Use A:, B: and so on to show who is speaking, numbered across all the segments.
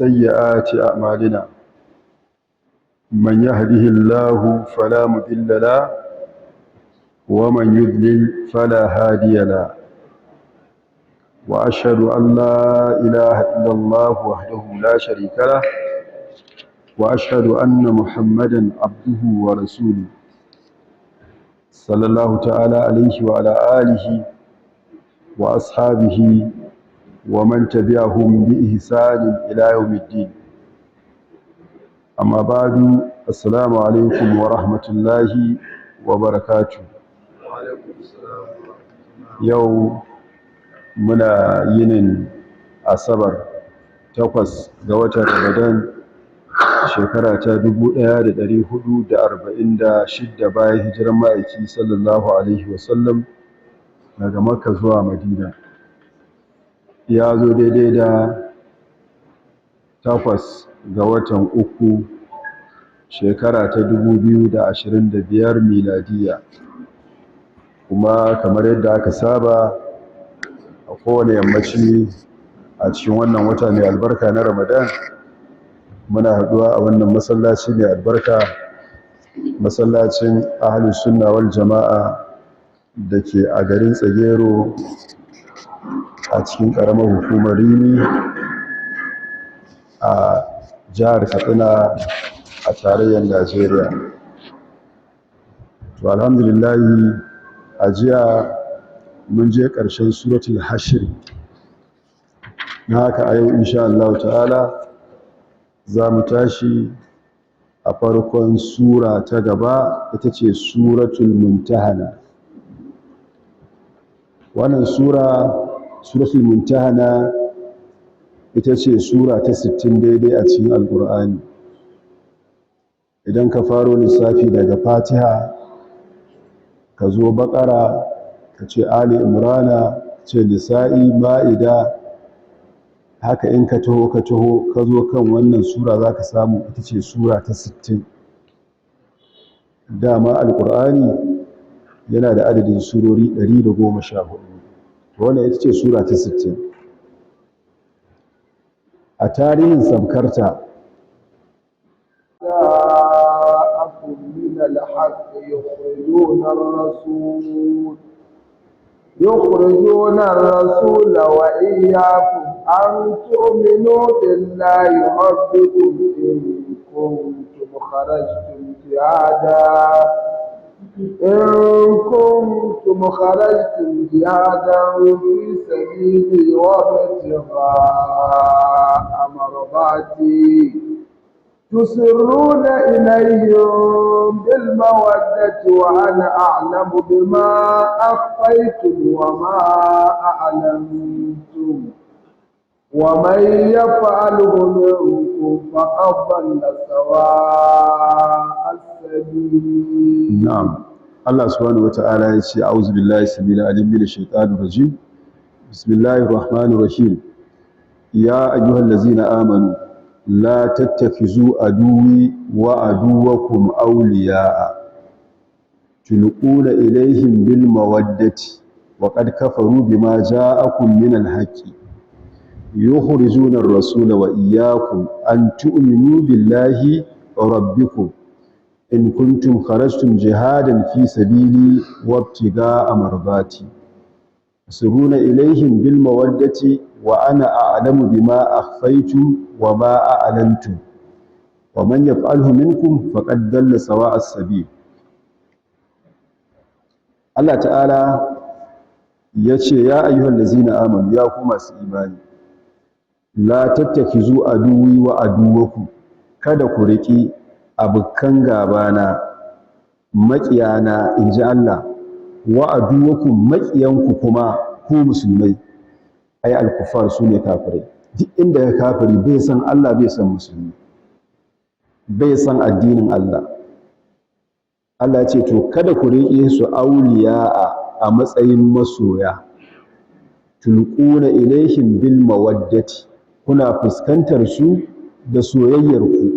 A: سيئات أعمالنا من يهده الله فلا مضل له ومن يضلل فلا هادي له وأشهد أن لا إله إلا الله وحده لا شريك له وأشهد أن محمدا عبده ورسوله صلى الله تعالى عليه وعلى آله وأصحابه ومن تبعهم بإحسان إلى يوم الدين أما بعد السلام عليكم ورحمة الله وبركاته. Yau muna yinin Asabar, 8 ga watan Ramadan, shekara ta 1446 bayan hijirar Ma'aiki sallallahu alaihi wasallam daga Makka zuwa Madina. Ya zo daidai da 8 ga watan 3, shekara ta 2025 miladiya. Kuma kamar yadda aka saba a kowane yammaci a cikin wannan wata mai albarka na Ramadan, muna haɗuwa a wannan masallaci mai albarka, masallacin Ahlus Sunna wal Jama'a da ke a garin Tsagero a cikin ƙaramar hukumar Rimi a jihar Katsina a tarayyar Najeriya. To, alhamdulillahi, a jiya mun je ƙarshen Suratul Hashir. Na haka a yau, insha Allah ta'ala, za mu tashi a farkon sura ta gaba, ita ce Suratul Mumtahana. Wannan sura, Suratul Mumtahana, ita ce sura ta 60 daidai a cikin Alƙur'ani. Idan ka faro lissafi daga Fatiha, ka zo Baƙara, ka ce Ali Imrana, ce Nisa'i, Ma'ida, haka in ka taho, ka taho, ka zo kan wannan sura, za ka samu ita ce sura ta 60. Dama Alƙur'ani yana da adadin surori 114. Wannan ita ce sura ta 60. A tarihin sabkarta,
B: جاءكم من الحق يخرجون الرسول وإياكم أن تؤمنوا بالله ربكم إن كنتم خرجتم جهادا في سبيلي وابتغاء مرضاتي، تسرون إليهم بالمودة وأنا أعلم بما أخفيتم وما أعلنتم، ومن يفعله منكم فقد ضل سواء السبيل.
A: Na'am, Allah subhanahu wata'ala ya ce: A'udhu billahi samil alim minash shaitanir rajim, bismillahir rahmanir rahim. Ya ayyuhallazina amanu, la tattakhizu aduwwi wa aduwwakum awliya'a tulquna ilayhim bil mawaddati wa qad kafaru bima ja'akum minal haqqi yukhrijuna ar-rasula wa iyyakum an tu'minu billahi rabbikum in kuntum kharajtum jihadan fi sabili wa ibtigha'a mardati, tusirruna ilayhim bil mawaddati wa ana a'lamu bima akhfaytum wa ma a'lantum, wa man yaf'alhu minkum faqad dalla sawa'a as-sabil. Allah ta'ala yace: Ya ayyuhal ladzina amanu, ya ku masu imani, la tattakhizu aduwwi wa aduwwakum, kada ku riki abukan gabana, maƙiyana, inji Allah, wa aduwwakum, maƙiyanku kuma ku musulmai, ai al-kuffar, sune kafirai. Duk inda ya kafiri bai san Allah, bai san musulmi, bai san addinin Allah. Allah ce to kada ku riƙe su auliya a matsayin masoya, tulquna ilaihim bil mawaddati, kuna fuskantar su da soyayyar ku.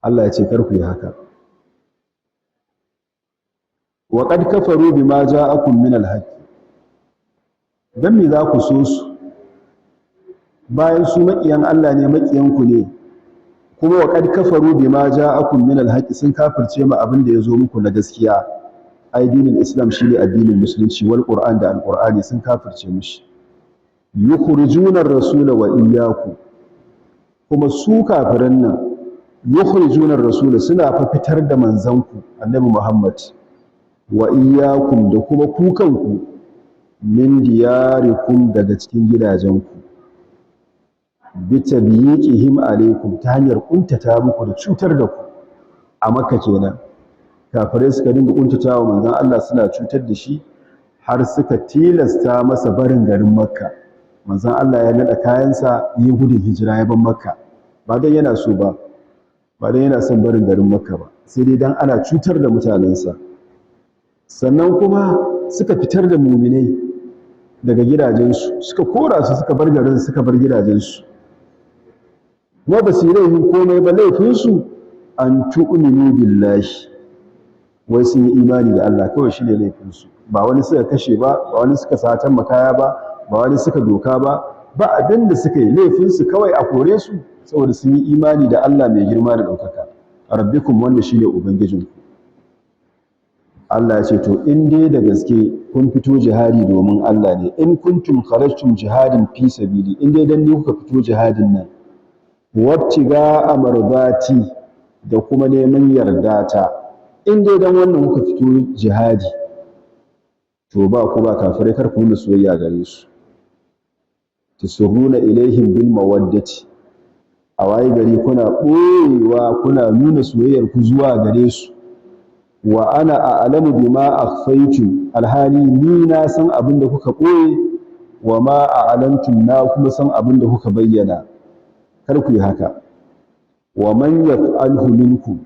A: Allah ya ce kar ku yi haka. Wa qad kafaru bima ja'akum min al-haqq. Dan me za ku so su? Bayan su maƙiyan Allah ne, maƙiyanku ne, kuma wa qad kafaru bima ja'akum min al-haqqi, sun kafirce ma abin da yazo muku na gaskiya. Ai dinin Islam shine addinin musulunci, wal Qur'an, da al-Qur'ani sun kafirce mishi. Yukhrijuna ar-rasula wa iyyakum, kuma su kafiran nan, yukhrijuna ar-rasula, suna fa fitar da manzanku Annabi Muhammad, wa iyyakum, da kuma ku kanku, min diyarikum, daga cikin gidajenku, bi tabyiqihim alaikum, ta hanyar kuntata muku da cutar da ku. A Makka kenan, kafirai suka dinga kuntatawa manzon Allah, suna cutar da shi, har suka tilasta masa barin garin Makka. Manzon Allah ya nada kayansa, yi gudun hijira, ya bar Makka, ba dan yana so ba, ba dan yana son barin garin Makka ba, sai dai dan ana cutar da mutanensa. Sannan kuma suka fitar da muminai daga gidajensu, suka kora su, suka bar garin, suka bar gidajensu, kuma ba su yi laifin komai ba. Laifinsu an tu'minu billahi, wai sun yi imani da Allah, kawai shine laifinsu. Ba wani suka kashe ba, ba wani suka satan makaya ba, ba wani suka doka ba, ba abin da suka yi. Laifinsu kawai a kore su saboda sun yi imani da Allah mai girma da ɗaukaka, rabbikum, wanda shine ubangijinku. Allah ya ce, to in dai da gaske kun fito jihadi domin Allah ne, in kuntum kharajtum jihadin fi sabili, in dai dan ni kuka fito jihadin nan, wabtiga amarbati, da kuma neman yarda ta, in dai dan wannan kuka fito jihadi, to ba ku ba kafirai, kar ku nuna soyayya gare su. Tusurruna ilaihim bil mawaddati, a waye gari kuna ɓoyewa, kuna nuna soyayyar ku zuwa gare su. Wa ana a'lamu bima akhfaytum, alhali ni na san abin da kuka ɓoye, wa ma a'lantum, na kuma san abin da kuka bayyana. Kar ku yi haka. Wa man yaf'alhu minkum,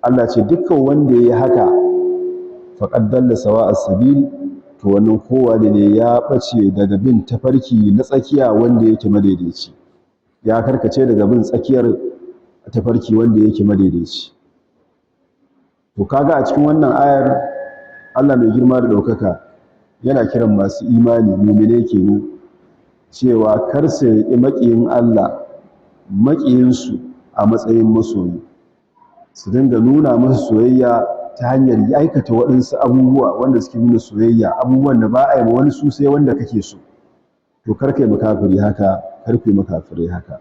A: Allah ce dukkan wanda yayi haka, faqad dalla sawa'a sabil, to wannan kowa ne ya bace daga bin tafarki na tsakiya wanda yake madaidaici, ya karkace daga bin tsakiyar tafarki wanda yake madaidaici. To kaga a cikin wannan ayar, Allah mai girma da ɗaukaka yana kiran masu imani, mu'mine kenan, cewa kar su riƙi maƙiyin Allah, maƙiyinsu, a matsayin masoyi, su dinga nuna masa soyayya ta hanyar aikata waɗansu abubuwa wanda suke nuna soyayya, abubuwan da ba a yi ma wani su sai wanda kake so. To kar ka yi makafiri haka, kar ku yi makafirai haka.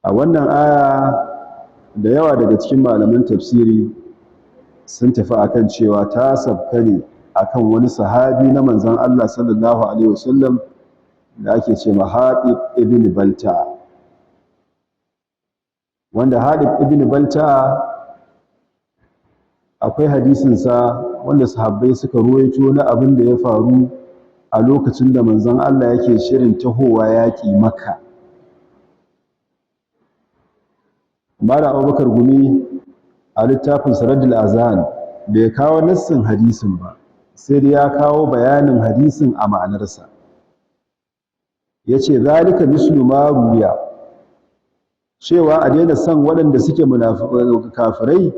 A: A wannan aya, da yawa daga cikin malaman tafsiri sun tafi akan cewa ta sabka ne akan wani sahabi na manzon Allah sallallahu alaihi wasallam da ake ce ma Hatib ibn Balta'a, wanda Hatib ibn Balta'a akwai hadisinsa wanda sahabbai suka ruwaito na abin da ya faru a lokacin da manzon Allah yake shirin tahowa yaƙi Makka. Malam Abubakar Gumi a littafin Saradul Azhan bai kawo nassin hadisin ba, sai dai ya kawo bayanin hadisin a ma'anarsa. Yace zalika mislu ma ruwiya, cewa a daina son waɗanda suke kafirai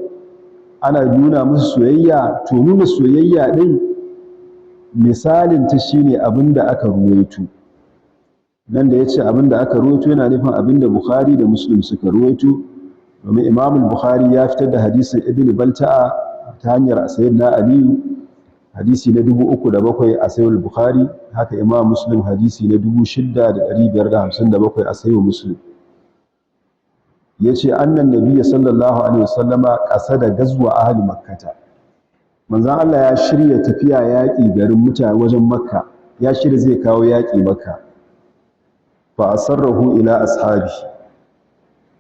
A: ana nuna musu soyayya, to nuna soyayya din misalin ta shine abinda aka ruwaito. Nan da yace abinda aka ruwaito, yana nufin abinda Bukhari da Muslim suka ruwaito, domin Imam Bukhari ya fitar da hadisin Ibn Balta'a ta hanyar Sayyidina Aliyu, hadisi na 3007 a Sahih Bukhari, haka Imam Muslim hadisi na 6557 a Sahih Muslim. Yace annan nabiyyi sallallahu alaihi wasallama qasada gazwa ahli makkata, manzon Allah ya shirya tafiya yaƙi garin mutane wajen Makka, ya shirya zai kawo yaƙi Makka. Fa asarrahu ila ashabi,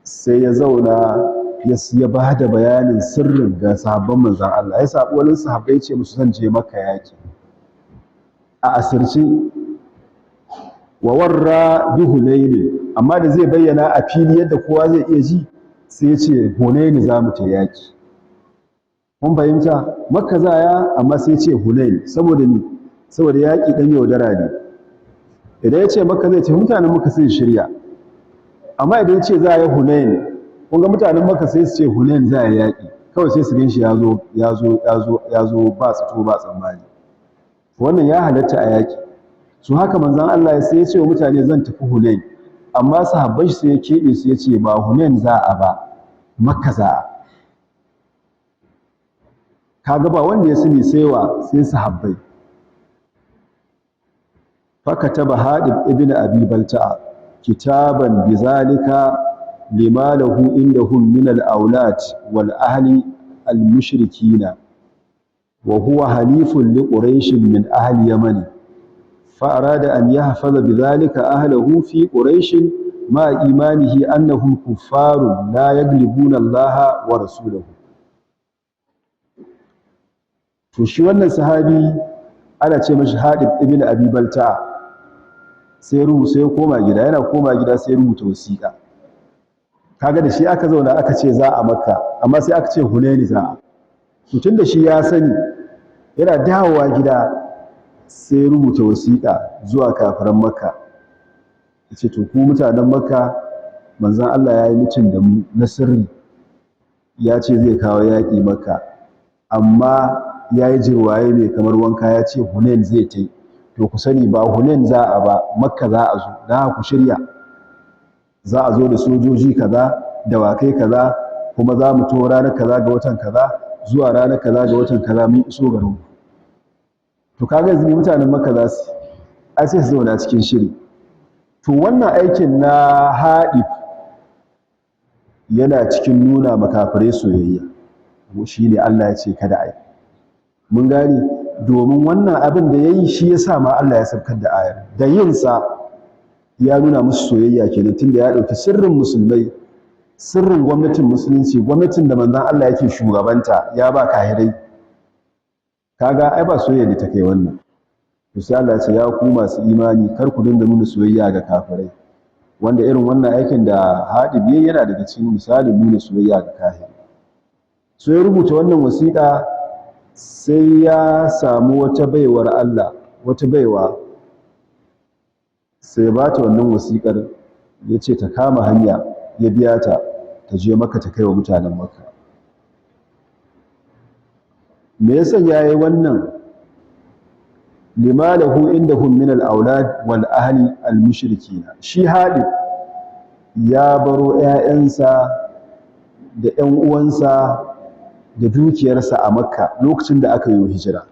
A: sai ya zauna ya ba da bayanin sirrin ga sahabban manzon Allah. Ya sabu wani sahabbai, ce musu zan je Makka yaƙi a asirce. Wa warra bi Hunayn, amma da zai bayyana a fili yadda kowa zai iya ji, sai ya ce Hunayn za mu ta yaƙi. Mun fahimta, Makka za ya, amma sai ya ce Hunayn saboda ni, saboda yaƙi ɗan yaudara ne. Idan ya ce Makka zai ce, mutanen Makka sai shirya, amma idan ya ce za a yi Hunayn, kun ga mutanen Makka sai su ce Hunayn za a yi yaƙi, kawai sai su gan shi ya zo ya zo ya zo ya zo ba zato ba tsammani. Wannan ya halatta a yaƙi. Su haka manzon Allah ya sai ya ce wa mutane zan tafi Hunain, amma sahabbai sai ya keɓe su ya ce ba Hunain za a ba, Makka za a. Kaga ba wanda ya sani sai wa, sai sahabbai. Fakataba Hadib ibn Abi Balta'a kitaban bizalika lima lahu indahum min al-awlad wal ahli al-mushrikina wa huwa halifun li quraish min ahli yaman, fa arada an yahfaza bidhalika ahlihi fi quraish ma imanihi annahum kuffarun la yaglibuna Allah wa rasulahu. To shi wannan sahabi ana ce mashi Hadib ibn Abi Balta'a, sai ruhu sai ya koma gida, yana koma gida sai rubuta wasiƙa. Kaga da shi aka zauna aka ce za a Makka, amma sai aka ce Hunaini za a. To tunda shi ya sani, yana dawowa gida sai rubuta wasiƙa zuwa kafiran Makka. Yace to ku mutanen Makka, manzon Allah ya yi mitin da mu na sirri, ya ce zai kawo yaƙi Makka, amma ya yi jirwaye mai kamar wanka, ya ce Hunain zai tai. To ku sani ba Hunain za a ba, Makka za a zo, dan ku shirya. Za a zo da sojoji kaza, dawakai kaza, kuma za mu to ranar kaza ga watan kaza zuwa ranar kaza ga watan kaza mun iso garin ku. To kaga yanzu mutanen Makka za su ai sai su zauna cikin shiri. To wannan aikin na Hadib yana cikin nuna makafirai soyayya, shi ne Allah ya ce kada ai. Mun gane, domin wannan abin da yayi shi yasa ma Allah ya saukar da ayar. Da yin sa ya nuna musu soyayya kenan, tunda ya dauki sirrin musulmai, sirrin gwamnatin musulunci, gwamnatin da manzon Allah yake shugabanta, ya ba kahirai. Kaga ai ba soyayya da ta kai wannan. To sai Allah ya ce ya ku masu imani, kar ku dinga nuna soyayya ga kafirai. Wanda irin wannan aikin da Hadib yayi yana daga cikin misalin nuna soyayya ga kahiri. So ya rubuta wannan wasiƙa, sai ya samu wata baiwar Allah, wata baiwa, sai ya bata wannan wasiƙar, ya ce ta kama hanya, ya biya ta, ta je Makka ta kai wa mutanen Makka. Me yasa yayi wannan? Lima lahu indahum min al-aulad wal ahli al-mushrikin. Shi Hadib ya baro ƴaƴansa da ƴan uwansa da dukiyarsa a Makka lokacin da aka yi hijira.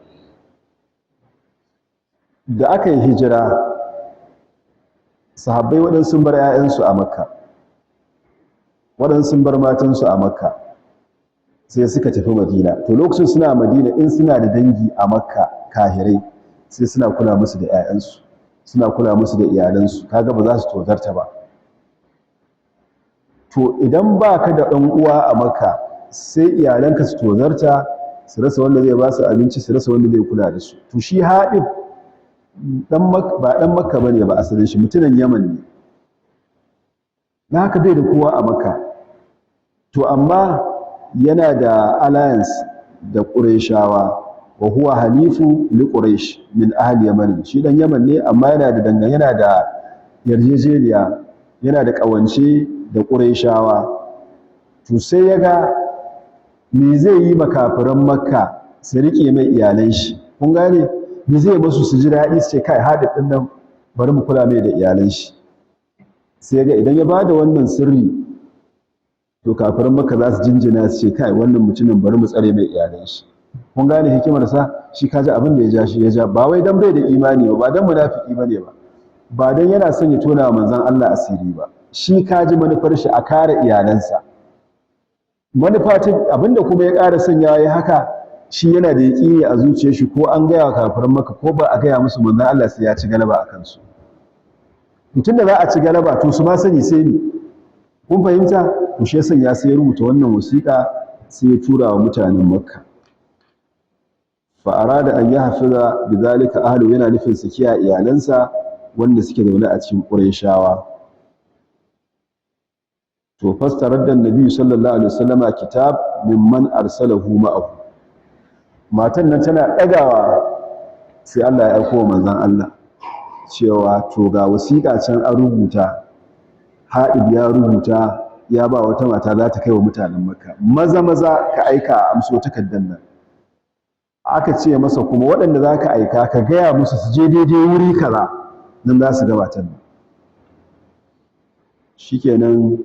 A: Da aka yi hijira, sahabbai waɗansu sun bar ƴaƴansu a Makka, waɗansu sun bar matansu a Makka, sai suka tafi Madina. To lokacin suna Madina, in suna da dangi a Makka kahirai, sai suna kula musu da ƴaƴansu, suna kula musu da iyalansu, kaga ba za su tozarta ba. To idan baka da ɗan uwa a Makka, sai iyalanka su tozarta, su rasa wanda zai ba su abinci, su rasa wanda zai kula da su. To shi Hadib dan Makka ba dan Makka bane ba, asalin shi mutumin Yaman ne. Na haka bai da kowa a Makka. To amma yana da alliance da Qurayshawa, wa huwa halifu li Quraysh min ahli Yaman. Shi dan Yaman ne, amma yana da dangane, yana da yarjejeniya, yana da kawance da Qurayshawa. To sai ya ga me zai yi makafiran Makka su rike mai iyalan shi. Kun gane? Me zai masu su ji daɗi su ce kai Hadib din nan bari mu kula mai da iyalan shi. Sai ga idan ya bada wannan sirri, to kafiran Makka za su jinjina su ce kai wannan mutumin bari mu tsare mai iyalan shi. Kun gane hikimar sa? Shi kaji abin da ya ja shi ya ja, ba wai dan bai da imani ba, ba dan munafiki bane ba, ba dan yana son ya tona manzon Allah asiri ba. Shi kaji manufar shi a kare iyalansa. Manufa ta abinda kuma ya ƙara sanya yayi haka, shi yana da yaƙini a zuciyar shi, ko an gaya wa kafiran Makka ko ba a gaya musu, manzon Allah sai ya ci galaba a kansu. Tun da za a ci galaba, to su ma sani sai ni. Kun fahimta? To shi yasa ya sai rubuta wannan wasiƙa, sai ya tura wa mutanen Makka. Fa arada an yahfiza bidhalika ahlu, yana nufin su kiyaye iyalansa wanda suke zaune a cikin Qurayshawa. To fastaradda annabi sallallahu alaihi wasallama kitab mimman arsalahu ma'ahu. Matan nan tana ɗagawa, sai Allah ya aiko manzon Allah cewa to ga wasiƙa can an rubuta, Haɗib ya rubuta ya ba wata mata za ta kai wa mutanen Makka, maza maza ka aika a amso takardar nan. Aka ce masa kuma waɗanda za ka aika ka gaya musu su je daidai wuri kaza nan za su gabatar nan. Shikenan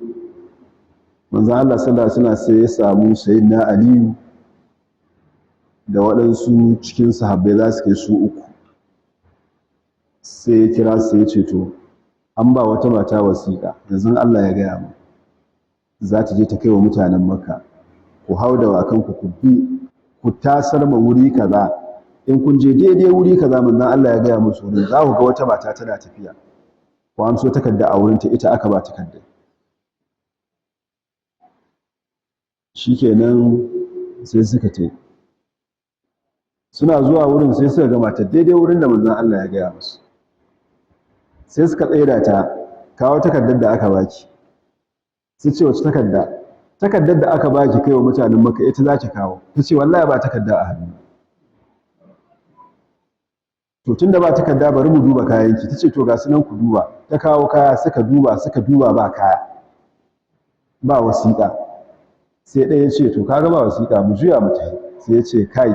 A: manzon Allah sallallahu alaihi wasallam sai ya samu sayyidina Aliyu da waɗansu cikin sahabbai za su kai su uku. Sai ya kira su ya ce to an ba wata mata wasiƙa, yanzu Allah ya gaya mu za ta je ta kai wa mutanen Makka, ku hau da wakanku ku bi ku tasar ma wuri kaza, in kun je daidai wuri kaza manzon Allah ya gaya musu wurin, za ku ga wata mata tana tafiya, ku amso takarda a wurinta, ita aka ba takarda. Shikenan sai suka tai, suna zuwa wurin sai suka ga matar daidai wurin da manzon Allah ya gaya musu. Sai suka tsaida ta, kawo takardar da aka baki. Sai ce wace takarda? Takardar da aka baki kai wa mutanen Makka ita za ki kawo. Ta ce wallahi ba takarda a hannu. To tunda ba takarda bari mu duba kayanki. Ta ce to ga su nan ku duba. Ta kawo kaya, suka duba, suka duba ba kaya, ba wasiƙa. Sai ɗaya ya ce to kaga ba wasiƙa, mu juya mu tafi. Sai ya ce kai,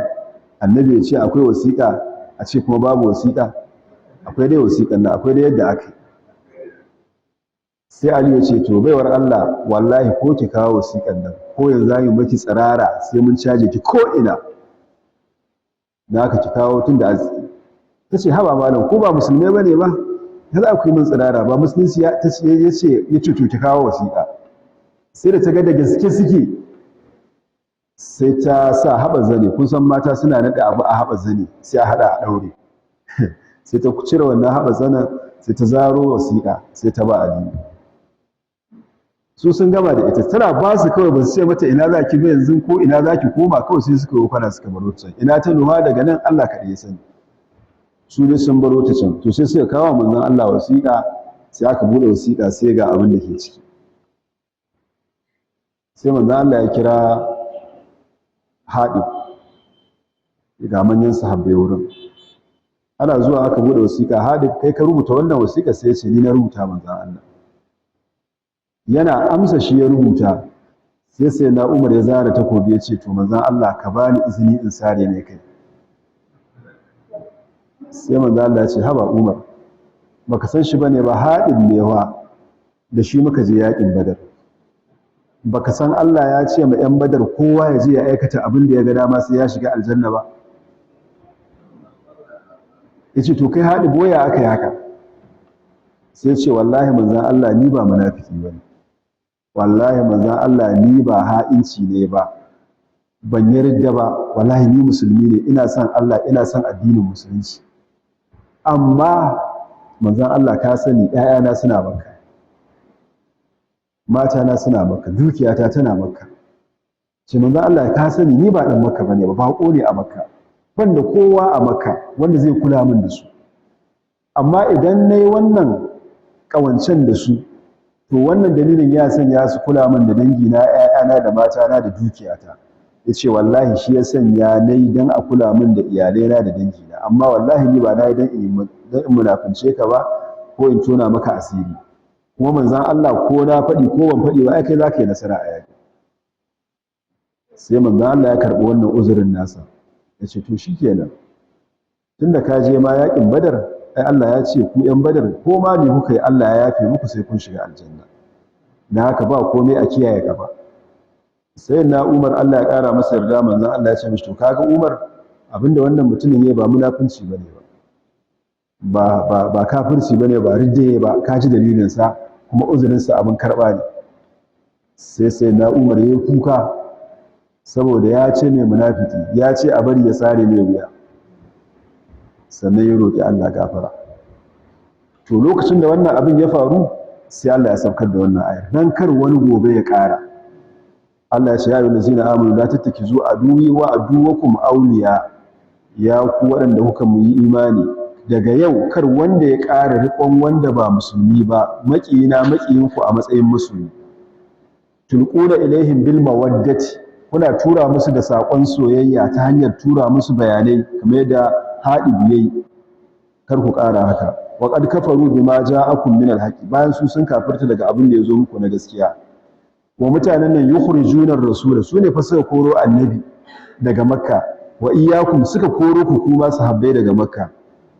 A: annabi ya ce akwai wasiƙa, a ce kuma babu wasiƙa, akwai dai wasiƙan nan, akwai dai yadda aka yi. Sai Ali ya ce to baiwar Allah, wallahi ko ki kawo wasiƙan nan ko yanzu za mu maki tsirara sai mun caje ki ko ina, da haka ki kawo tun da arziki. Ta ce haba malam, ko ba musulmai bane ba, ya za ku yi min tsirara, ba musulunci ya ta ce, ya ce, ya ce to ki kawo wasiƙa. Sai da ta ga da gaske suke, sai ta sa haɓa zane. Kun san mata suna naɗe abu a haɓa zane sai a haɗa a ɗaure. Sai ta cire wannan haɓa zanen, sai ta zaro wasiƙa, sai ta ba Aliyu. Su sun gama da ita, tana ba su kawai, ba su ce mata ina za ki ba yanzu ko ina za ki koma, kawai sai suka yi kwana suka baro ta can. Ina ta nuha daga nan Allah kaɗai ya sani. Su ne sun baro ta can. To sai suka kawo manzon Allah wasiƙa, sai aka buɗe wasiƙa sai ga abin da ke ciki. Sai manzon Allah ya kira Haɗib ga manyan sahabbai wurin. Ana zuwa aka buɗe wasiƙa, Haɗib kai ka rubuta wannan wasiƙa? Sai ya ce ni na rubuta manzon Allah. Yana amsa shi ya rubuta. Sai sai na Umar ya zara takobi ya ce to manzon Allah ka bani izini in sare mai kai. Sai manzon Allah ya ce haba Umar, baka san shi bane ba, Haɗib ne wa da shi muka je yaƙin Badar. Baka san Allah ya ce ma 'yan Badar kowa ya je ya aikata abin da ya ga dama sai ya shiga aljanna ba? Yace to kai Haɗib boya aka yi haka? Sai ce wallahi manzon Allah ni ba munafiki bane, wallahi manzon Allah ni ba ha'inci ne ba, ban yarda ba, wallahi ni musulmi ne, ina son Allah, ina son addinin musulunci. Amma manzon Allah ka sani ƴaƴana suna Makka, matana suna Makka, dukiyata tana Makka. Ce manzon Allah ka sani ni ba dan Makka bane ba, baƙo ne a Makka, ban da kowa a Makka wanda zai kula min da su. Amma idan nayi wannan ƙawancen da su, to wannan dalilin ya sanya su kula min da dangina, ƴaƴana da matana da dukiyata. Yace wallahi shi ya sanya nayi dan a kula min da iyalaina da dangina, amma wallahi ni ba nayi dan in munafince ka ba ko in tona maka asiri. Kuma manzon Allah ko na faɗi ko ban faɗi ba, ai kai zaka yi nasara a yaƙi. Sai manzon Allah ya karɓi wannan uzurin nasa. Yace to shikenan, tunda ka je ma yaƙin Badar, ai Allah ya ce ku ƴan Badar ko ma me kuka yi Allah ya yafe muku sai kun shiga aljanna. Dan haka ba komai a kiyaye gaba. Sai na Umar Allah ya ƙara masa yarda, manzon Allah ya ce mishi to kaga Umar, abinda wannan mutumin yayi ba munafunci bane ba, ba kafirci bane ba, ridda ba, ka ji dalilin sa kuma uzurin sa abin karba ne. Sai na Umar yayi kuka saboda ya ce mai munafiki, ya ce a bari ya sare mai wuya. Sannan ya roƙi Allah gafara. To lokacin da wannan abin ya faru, sai Allah ya saukar da wannan ayar dan kar wani gobe ya ƙara. Allah ya ce ya ayyuhallazina amanu la tattakizu aduwwi wa aduwwakum awliya, ya ku waɗanda kuka yi imani, daga yau kar wanda ya ƙara riƙon wanda ba musulmi ba, maƙiyina maƙiyinku a matsayin musulmi. Tulquna ilaihim bil mawaddati, kuna tura musu da saƙon soyayya ta hanyar tura musu bayanai kamar yadda Haɗib yayi, kar ku ƙara haka. Wa qad kafaru bima ja'akum min al-haqqi, bayan su sun kafirta daga abin da ya zo muku na gaskiya. Wa mutanen nan yukhrijuna ar-rasula, su ne fa suka koro annabi daga Makka, Wa iyyakum, suka koro ku kuma sahabbai daga Makka.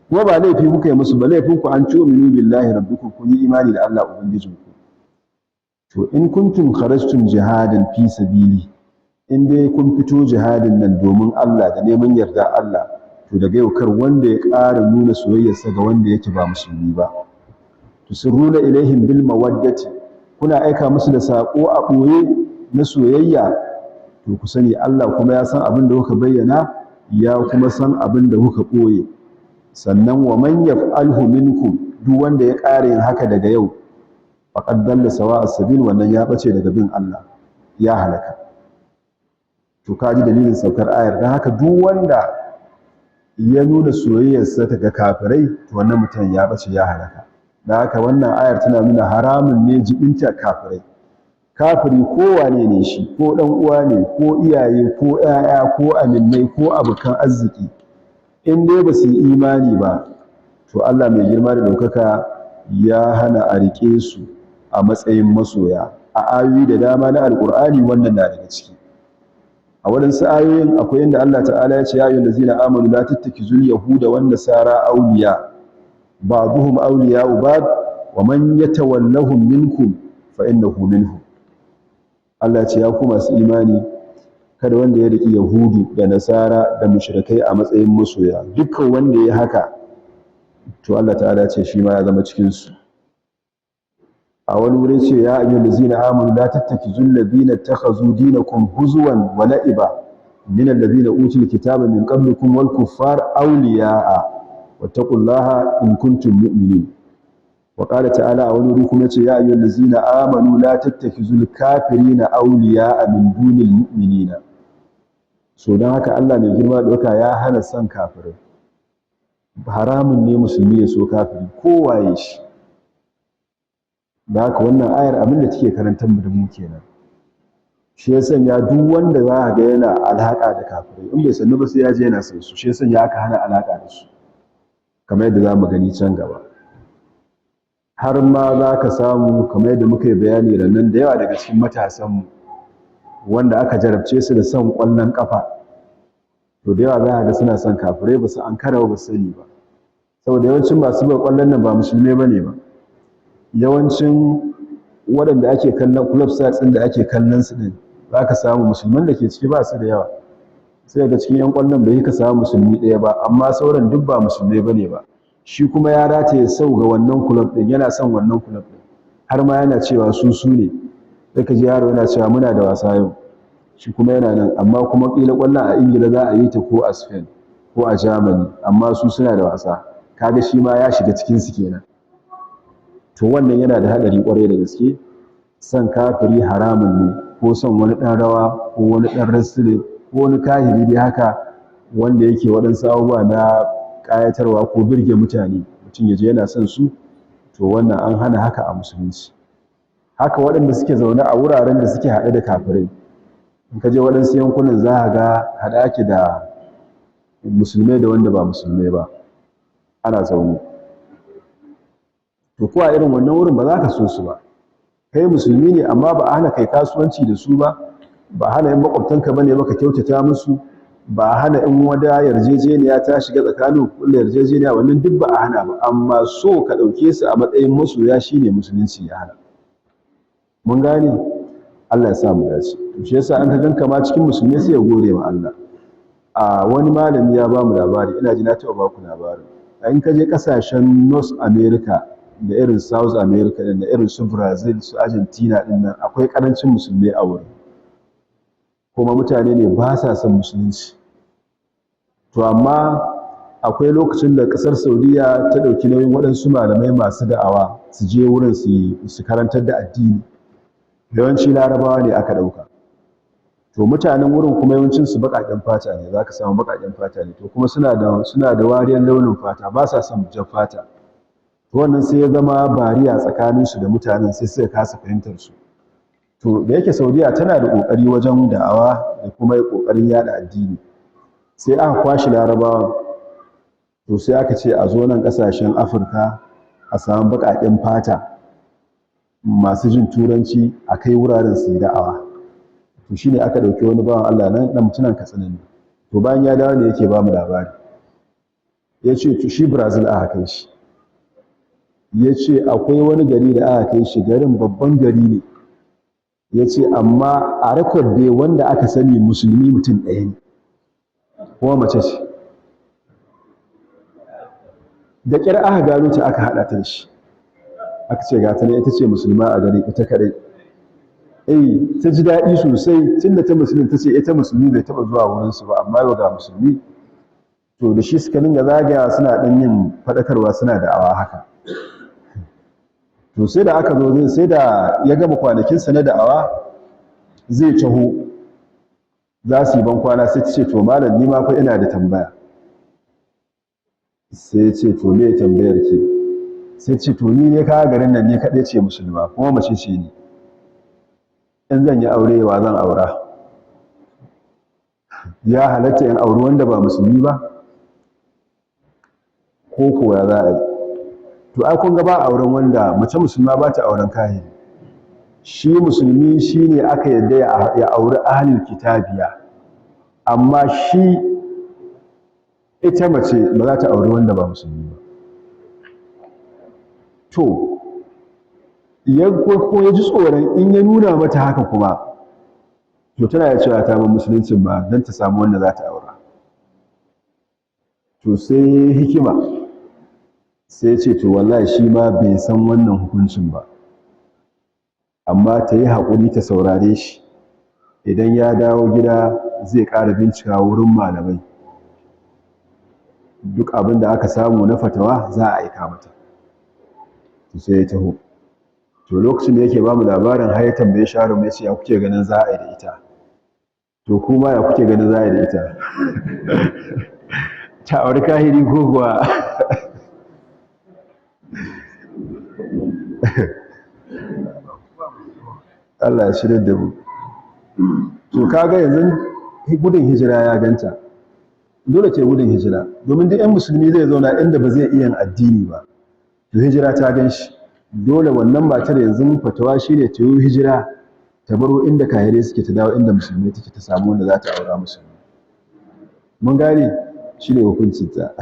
A: Kuma ba laifi kuka yi musu ba, laifin ku an tu'minu billahi rabbikum, kun yi imani da Allah ubangijinku. To in kuntum kharajtum jihadan fi sabili, in dai kun fito jihadin nan domin Allah da neman yarda Allah, to daga yau kar wanda ya ƙara nuna soyayyarsa ga wanda yake ba musulmi ba. Tusirruna ilaihim bil mawaddati, kuna aika musu da sako a ɓoye na soyayya. To ku sani Allah kuma ya san abin da kuka bayyana, ya kuma san abin da kuka ɓoye. Sannan wa man yaf'alhu minkum, duk wanda ya ƙara yin haka daga yau, faqad dalla sawa'a sabil, wannan ya bace daga bin Allah, ya halaka. To kaji dalilin saukar ayar. Dan haka duk wanda ya nuna soyayyarsa ga kafirai, to wannan mutum ya bace, ya halaka. Dan haka wannan ayar tana nuna haramun ne jibinta kafirai. Kafiri kowane ne shi, ko dan uwa ne, ko iyaye, ko 'ya'ya, ko aminnai, ko abokan arziki, in dai ba su yi imani ba, to Allah mai girma da ɗaukaka ya hana a riƙe su a matsayin masoya. A ayoyi da dama na Alƙur'ani wannan na daga ciki. A waɗansu ayoyin akwai inda Allah ta'ala ya ce: ya ayyuhal ladzina amanu la tattakizul yahuda wan nasara awliya, ba'dhum awliya'u ba'd, wa man yatawallahum minkum fa innahu minhum. Allah ya ce: ya ku masu imani, kada wanda ya riƙi yahudu da nasara da mushrikai a matsayin masoya. Dukkan wanda ya haka, to Allah ta'ala ya ce shi ma ya zama cikin su. A wani wurin ce: ya ayyuhal ladzina amanu la tattakizul ladina takhazu dinakum huzuwan wa la'iba min alladhina utul kitaba min qablikum wal kuffar awliya'a, wattaqullaha in kuntum mu'minin. Wa qala ta'ala, a wani wuri kuma ce: ya ayyuhal ladzina amanu la tattakizul kafirina awliya'a min dunil mu'minina. So don haka Allah mai girma ɗauka ya hana son kafirai. Haramun ne musulmi ya so kafiri, kowaye shi. Da haka wannan ayar abin da take karantar mu da mu kenan. Shi ya sanya duk wanda za a ga yana alaƙa da kafirai, in bai sannu ba sai ya je yana son su. Shi ya sanya aka hana alaƙa da su, kamar yadda za mu gani can gaba. Har ma za ka samu, kamar yadda muka yi bayani rannan, da yawa daga cikin matasanmu wanda aka jarabce su da son ƙwallon ƙafa, to da yawa za a ga suna son kafirai, ba su ankara ba, su sani ba. Saboda yawancin masu buga ƙwallon nan ba musulmai ba ne ba. Yawancin waɗanda ake kallon club sides ɗin da ake kallon su ɗin, za ka samu musulman da ke ciki ba su da yawa. Sai ga cikin 'yan ƙwallon bai ka samu musulmi ɗaya ba, amma sauran duk ba musulmai ba ne ba. Shi kuma ya rataye sau ga wannan club ɗin, yana son wannan club ɗin, har ma yana cewa su su ne. Sai ka ji yaro yana cewa muna da wasa yau, shi kuma yana nan, amma kuma ƙila ƙwallon a Ingila za a yi ta, ko a Spain, ko a Germany, amma su suna da wasa. Kaga shi ma ya shiga cikin su kenan. To wannan yana da haɗari ƙwarai da gaske. Son kafiri haramun ne, ko son wani ɗan rawa, ko wani ɗan wrestling, ko wani kahiri dai haka wanda yake waɗansu abubuwa na ƙayatarwa ko birge mutane, mutum ya je yana son su, to wannan an hana haka a musulunci. Haka waɗanda suke zaune a wuraren da suke haɗe da kafirai. In ka je waɗansu yankunan, za a ga haɗe ake da musulmai da wanda ba musulmai ba, ana zaune. To ko a irin wannan wurin ba za ka so su ba. Kai musulmi ne, amma ba a hana kai kasuwanci da su ba, ba a hana in makwabtanka bane ba ka kyautata musu, ba a hana in wada yarjejeniya ta shiga tsakanin kullu yarjejeniya, wannan duk ba a hana ba. Amma so ka ɗauke su a matsayin masoya shine musulunci ya hana. Mun gane? Allah ya sa mu dace. To shi yasa an ka ganka ma cikin musulmi, sai ya gode wa Allah. A wani malami ya ba mu labari, ina ji na taɓa ba ku labarin. In ka je ƙasashen North America da irin South America din, da irin su Brazil, su Argentina din nan, akwai ƙarancin musulmai a wurin, kuma mutane ne ba sa son musulunci. To amma akwai lokacin da ƙasar Saudiya ta ɗauki nauyin waɗansu malamai masu da'awa su je wurin su karantar da addini. Yawanci Larabawa ne aka ɗauka. To mutanen wurin kuma yawancin su baƙaƙen fata ne, za ka samu baƙaƙen fata ne. To kuma suna da wariyar launin fata, ba sa son jan fata. To wannan sai ya zama barrier tsakaninsu da mutanen, sai suka kasa fahimtar su. To da yake Saudiya tana da ƙoƙari wajen da'awa da kuma ƙoƙarin yaɗa addini, sai aka kwashi Larabawa, to sai aka ce a zo nan ƙasashen Afirka a samu baƙaƙen fata masu jin Turanci a kai wuraren su yi da'awa. To shine aka ɗauki wani bawan Allah nan, ɗan mutumin Katsina ne. To bayan ya dawo ne yake ba mu labari, ya ce shi Brazil aka kai shi. Ya ce akwai wani gari da aka kai shi, garin babban gari ne. Ya ce amma a record dai wanda aka sani musulmi mutum ɗaya ne, kuma mace ce. Da ƙyar aka gano ta aka haɗa ta da shi, aka ce ga ta ne, ita ce musulma a garin, ita kaɗai. Eh, ta ji daɗi sosai tun da ta musulmi, ta ce ita musulmi bai taɓa zuwa wurinsu ba, amma yau ga musulmi. To da shi suka dinga zagaya, suna ɗan yin faɗakarwa, suna da'awa haka. To sai da aka zo, sai da ya gama kwanakinsa na da'awa zai taho, za su yi ban kwana, sai ta ce to malam, ni ma fa ina da tambaya. Sai ya ce to me tambayar ki? Sai ce to ni ne ka garin nan ne kaɗai ce musulma, kuma mace ce ni, in zan yi aure wa zan aura? Ya halatta in auri wanda ba musulmi ba ko kuwa za a yi? To ai kun ga ba auren wanda mace musulma ba ta auren kahiri. Shi musulmi shine aka yadda ya auri ahlul kitabiya, amma shi ita mace ba za ta auri wanda ba musulmi ba. To ya ko ya ji tsoron in ya nuna mata haka kuma to tana ya cewa ta bar musuluncin ba don ta samu wanda za ta aura. To sai hikima, sai ce to wallahi shi ma bai san wannan hukuncin ba, amma ta yi haƙuri ta saurare shi, idan ya dawo gida zai ƙara bincika wurin malamai, duk abin da aka samu na fatawa za a aika mata. To sai ya taho. To lokacin da yake bamu labarin har ya tambaye sharon ya ce ya kuke ganin za a yi da ita? To kuma ya kuke ganin za a yi da ita? Ta auri kahiri ko kuwa? Allah ya shirya da mu. To kaga yanzu gudun hijira ya ganta, dole ce gudun hijira, domin duk 'yan musulmi zai zauna inda ba zai iya addini ba. To hijira ta gan shi, dole wannan matar yanzu fatawa shine ta yi hijira, ta baro inda kahirai suke ta dawo inda musulmi take, ta samu wanda za ta aura musulmi. Mun gane shine hukuncinta.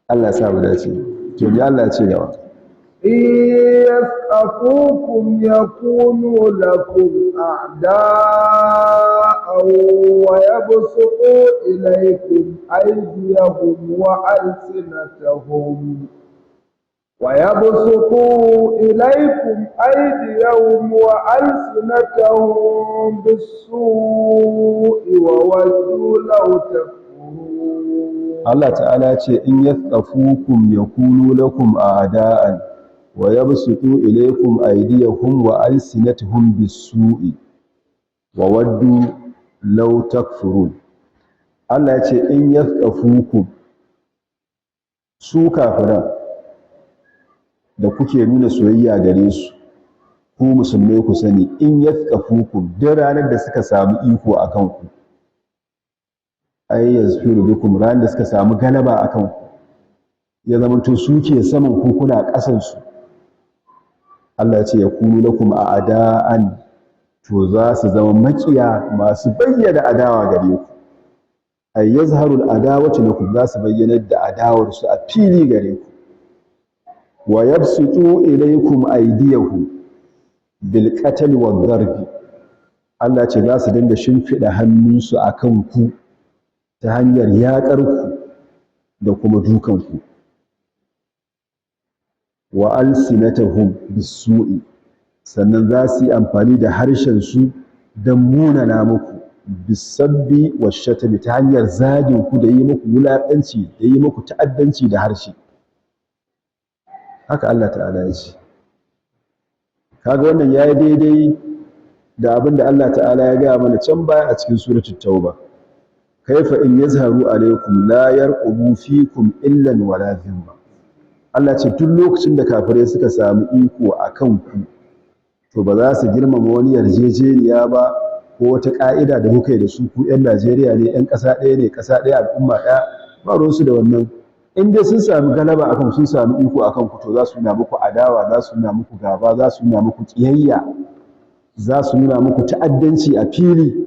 A: Allah ya sa mu dace. To ni Allah ya ce gaba.
B: يثقفوكم يكونوا لكم أعداء ويبسطوا إليكم أيديهم وألسنتهم ويبسطوا إليكم أيديهم وألسنتهم بالسوء وودوا لو تكفرون.
A: Allah ta'ala ce in yathqafukum yakunu lakum a'da'an wa yabsutu ilaykum aydiyahum wa alsinatuhum bis-su'i wa waddu law takfurun. Allah ya ce in yathqafukum, su kafiran da kuke nuna soyayya gare su, ku musulmai ku sani, in yathqafukum, duk ranar da suka samu iko akan ku, ay yazfiru bikum, ranar da suka samu galaba akan ku, ya zamanto suke saman ku kuna ƙasan su, Allah ya ce yakunu lakum a'da'an, to za su zama makiya masu bayyana adawa gare ku. Ay yazharu al'adawatu lakum, za su bayyana da adawar su a fili gare ku. Wa yabsutu ilaykum aydiyahum bil qatl wad darbi, Allah ce za su dinga shimfida hannunsu akan ku ta hanyar yaƙar ku da kuma dukan ku. Wa alsinatahum bisu'i, sannan za su yi amfani da harshen su don munana muku, bisabbi washatami, ta hanyar zagin ku da yi muku wulaƙanci da yi muku ta'addanci da harshe. Haka Allah ta'ala ya ce. Kaga wannan yayi daidai da abin da Allah ta'ala ya gaya mana can baya a cikin suratul tauba. Kaifa in yazharu alaykum la yarqubu fikum illan wala dhimma. Allah ce duk lokacin da kafirai suka samu iko akan ku, to ba za su girmama wani yarjejeniya ba ko wata ka'ida da kuka yi da su, ku 'yan Najeriya ne, 'yan ƙasa ɗaya ne, ƙasa ɗaya, al'umma ɗaya, ba ruwansu da wannan. In dai sun sami galaba akan, sun sami iko akan ku, to za su nuna muku adawa, za su nuna muku gaba, za su nuna muku ƙiyayya, za su nuna muku ta'addanci a fili.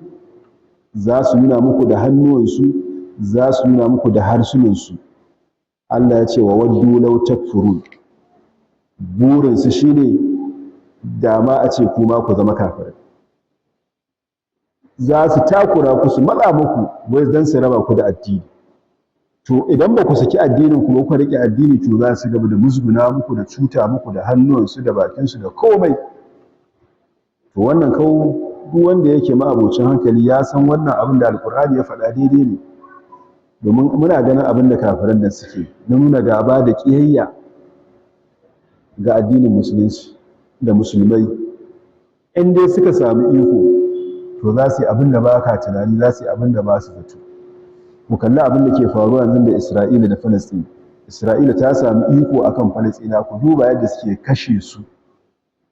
A: Za su nuna muku da hannuwansu, za su nuna muku da harsunansu. Allah ya ce wa waddu law takfurun. Burinsu shine dama a ce kuma ku zama kafirai. Za su takura ku, su matsa muku, wai dan su raba ku da addini. To idan ba ku saki addinin ku ba, ku rike addini, to za su gaba da musguna muku da cuta muku da hannuwansu da bakinsu da komai. To wannan kawo, duk wanda yake ma'abocin hankali ya san wannan abin da Alkur'ani ya faɗa daidai ne, domin muna ganin abin da kafiran nan suke na nuna gaba da ƙiyayya ga addinin Musulunci da Musulmai. In dai suka sami iko, to za su yi abin da ba ka tunani, za su yi abin da ba su zato. Ku kalli abin da ke faruwa yanzu da Isra'ila da Falasɗin. Isra'ila ta sami iko akan Falasɗina, ku duba yadda suke kashe su,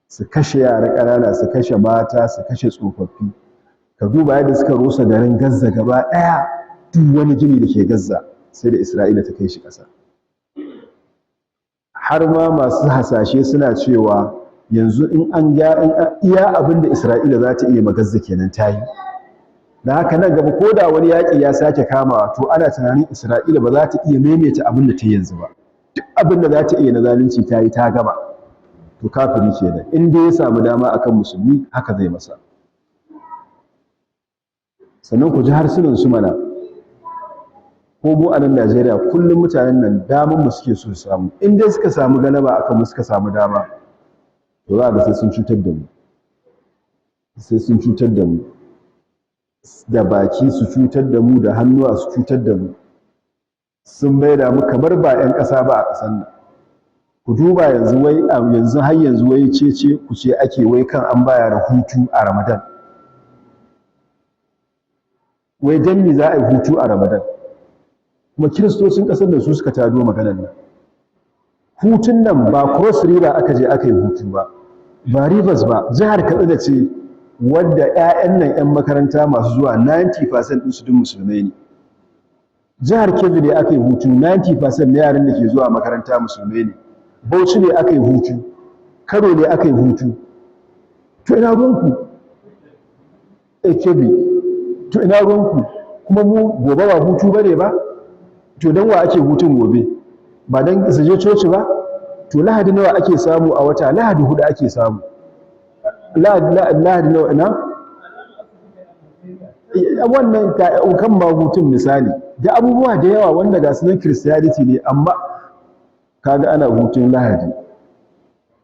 A: su kashe yara ƙanana, su kashe mata, su kashe tsofaffi. Ka duba yadda suka rusa garin Gaza gaba ɗaya. Duk wani gini da ke Gaza sai da Isra'ila ta kai shi ƙasa. Har ma masu hasashe suna cewa yanzu in an ga iya abin da Isra'ila za ta iya ma Gaza kenan, ta yi. Da haka nan gaba, ko da wani yaƙi ya sake kamawa, to ana tunanin Isra'ila ba za ta iya maimaita abin da ta yi yanzu ba. Duk abin da za ta iya na zalunci ta yi, ta gaba. To kafiri kenan, in dai ya samu dama akan Musulmi, haka zai masa. Sannan ku ji harsunan su mana. Ko mu a nan Najeriya, kullum mutanen nan daman mu suke so su samu. In dai suka samu galaba akan mu, suka samu dama, to za ga sai sun cutar da mu, sai sun cutar da mu da baki, su cutar da mu da hannuwa, su cutar da mu. Sun maida mu kamar ba 'yan ƙasa ba a ƙasar nan. Ku duba yanzu, wai yanzu har yanzu wai cece ku ce ake wai kan an ba yara hutu a Ramadan. Wai dan me za a yi hutu a Ramadan? Kuma Kiristocin ƙasar da su suka tado maganar nan. Hutun nan ba Cross River aka je aka yi hutu ba, ba Rivers ba, jihar Katsina ce, wadda 'ya'yan nan 'yan makaranta masu zuwa 90% ɗinsu duk Musulmai ne. Jihar Kebbi ne aka yi hutu, 90% na yaran da ke zuwa makaranta Musulmai ne. Bauchi ne aka yi hutu, Kano ne aka yi hutu. To ina ruwanku? Eh, Kebbi. To ina ruwanku? Kuma mu gobe ba hutu ba ne ba? To don wa ake hutun gobe? Ba don su je coci ba? To Lahadi nawa ake samu a wata? Lahadi hudu ake samu. Lahadi nawa? Ina wannan kan ma hutun misali da abubuwa da yawa wanda ga sunan Christianity ne, amma kaga ana hutun Lahadi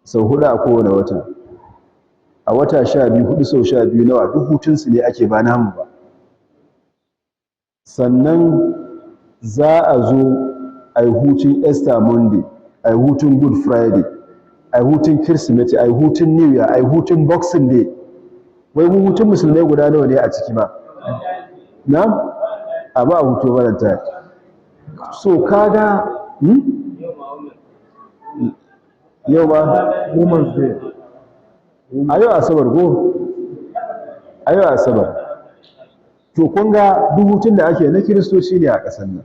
A: sau hudu a kowane wata. A wata 12, hudu sau 12 nawa? Duk hutunsu ne ake, ba namu ba. Sannan za a zo a yi hutun Easter Monday, a yi hutun Good Friday, a yi hutun Kirsimeti, a yi hutun New Year, a yi hutun Boxing Day. Wai mu hutun Musulmai guda nawa ne a ciki ma? Na a ba hutu Valentine. So kaga, Yau ba
B: Women's Day.
A: A yau Asabar ko? A yau Asabar. To kun ga duk hutun da ake na Kiristoci ne a ƙasar nan.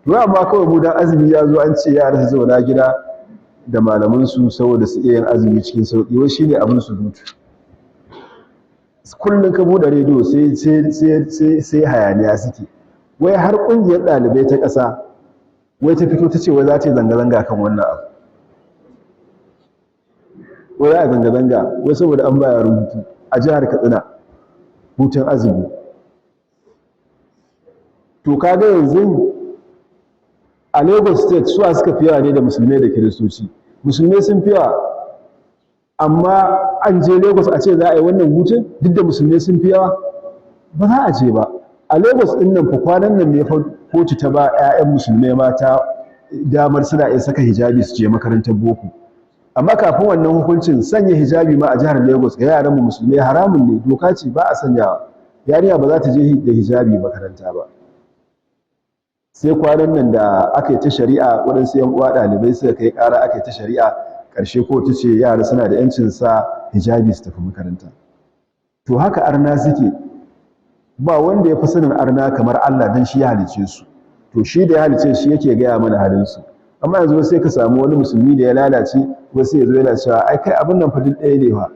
A: To amma kawai mu dan azumi ya zo, an ce yara su zauna gida da malamansu saboda su iya yin azumi cikin sauƙi, wai shine abin surutu. Kullum ka buɗe rediyo sai hayaniya suke. Wai har ƙungiyar ɗalibai ta ƙasa wai ta fito ta ce wai za ta yi zanga-zanga kan wannan abu. Wai za a zanga-zanga wai saboda an ba yaran hutu a jihar Katsina, hutun azumi. To kaga yanzu a Lagos State suwa suka fi yawa ne da Musulmai da Kiristoci? Musulmai sun fi yawa, amma an je Lagos a ce za a yi wannan hutun duk da Musulmai sun fi yawa? Ba za a je ba. A Lagos ɗin nan fa, kwanan nan ne fa kotu ta ba 'ya'yan Musulmai mata damar suna iya saka hijabi su je makarantar boko. Amma kafin wannan hukuncin, sanya hijabi ma a jihar Lagos ga yaran mu Musulmai haramun ne, doka ce, ba a sanyawa. Yarinya ba za ta je da hijabi makaranta ba. Sai kwanan nan da aka yi ta shari'a, waɗansu 'yan uwa ɗalibai suka kai ƙara, aka yi ta shari'a, ƙarshe kotu ce yara suna da 'yancin sa hijabi su tafi makaranta. To haka arna suke. Ba wanda ya fi sanin arna kamar Allah, don shi ya halice su. To shi da ya halice shi yake gaya mana halinsu. Amma yanzu sai ka samu wani Musulmi da ya lalace, wasu ya zo yana cewa ai kai abin nan fa duk ɗaya ne fa.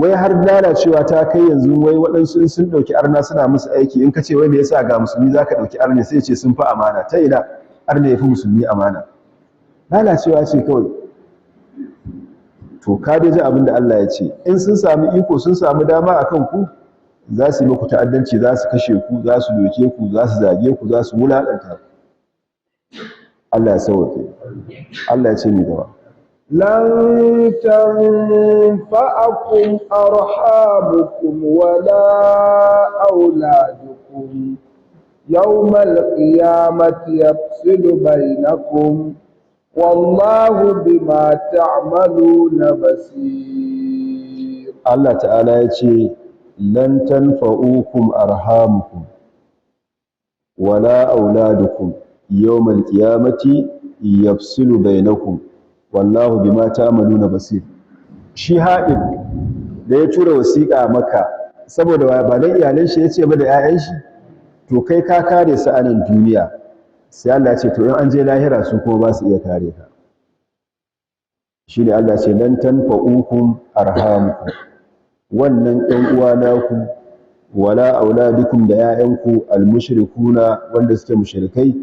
A: Wai har lalacewa ta kai yanzu, wai waɗansu in sun ɗauki arna suna musu aiki, in ka ce wai me yasa ga musulmi za ka ɗauki arna, sai ce sun fi amana. Ta ina arna ya fi musulmi amana? Lalacewa ce kawai. To ka dai ji abin da Allah ya ce, in sun sami iko, sun sami dama a kan ku, za su yi muku ta'addanci, za su kashe ku, za su doke ku, za su zage ku, za su wulaƙanta ku. Allah ya sauke. Allah ya ce mi gaba.
B: لن تنفعكم أرحامكم ولا أولادكم، يوم القيامة يفصل بينكم، والله بما تعملون بصير.
A: Allah ta'ala ya ce lan tanfa'ukum arhamukum wala auladukum, yawmal qiyamati yafsilu bainakum, wallahu bima ta'maluna basir. Shi Haɗib da ya tura wasiƙa maka saboda ba dan iyalan shi yace ba da 'ya'yan shi, to kai ka kare su a nan duniya. Sai Allah ya ce to in an je lahira su kuma ba su iya kare ka. Shi ne Allah ce lan tanfa'ukum arhamukum, wannan ɗan uwa naku, wala auladukum, da 'ya'yanku, almushrikuna, wanda suke mushrikai,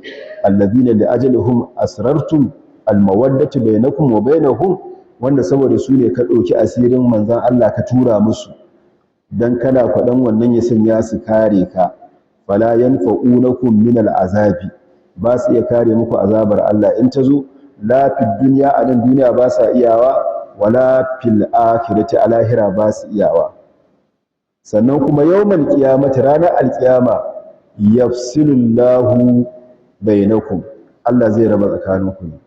A: alladhina li ajlihim asrartum almawaddatu bainakum wa bainahum, wanda saboda su ne ka ɗauki asirin manzon Allah ka tura musu dan kana kwaɗan wannan ya sanya su kare ka, fala yanfa'unakum min al'azabi, ba su iya kare muku azabar Allah in ta zo, la fid dunya, a nan duniya ba sa iyawa, wala fil akhirati, a lahira ba su iyawa. Sannan kuma yawmal qiyamati, ranar alqiyama, yafsilullahu bainakum, Allah zai raba tsakaninku ne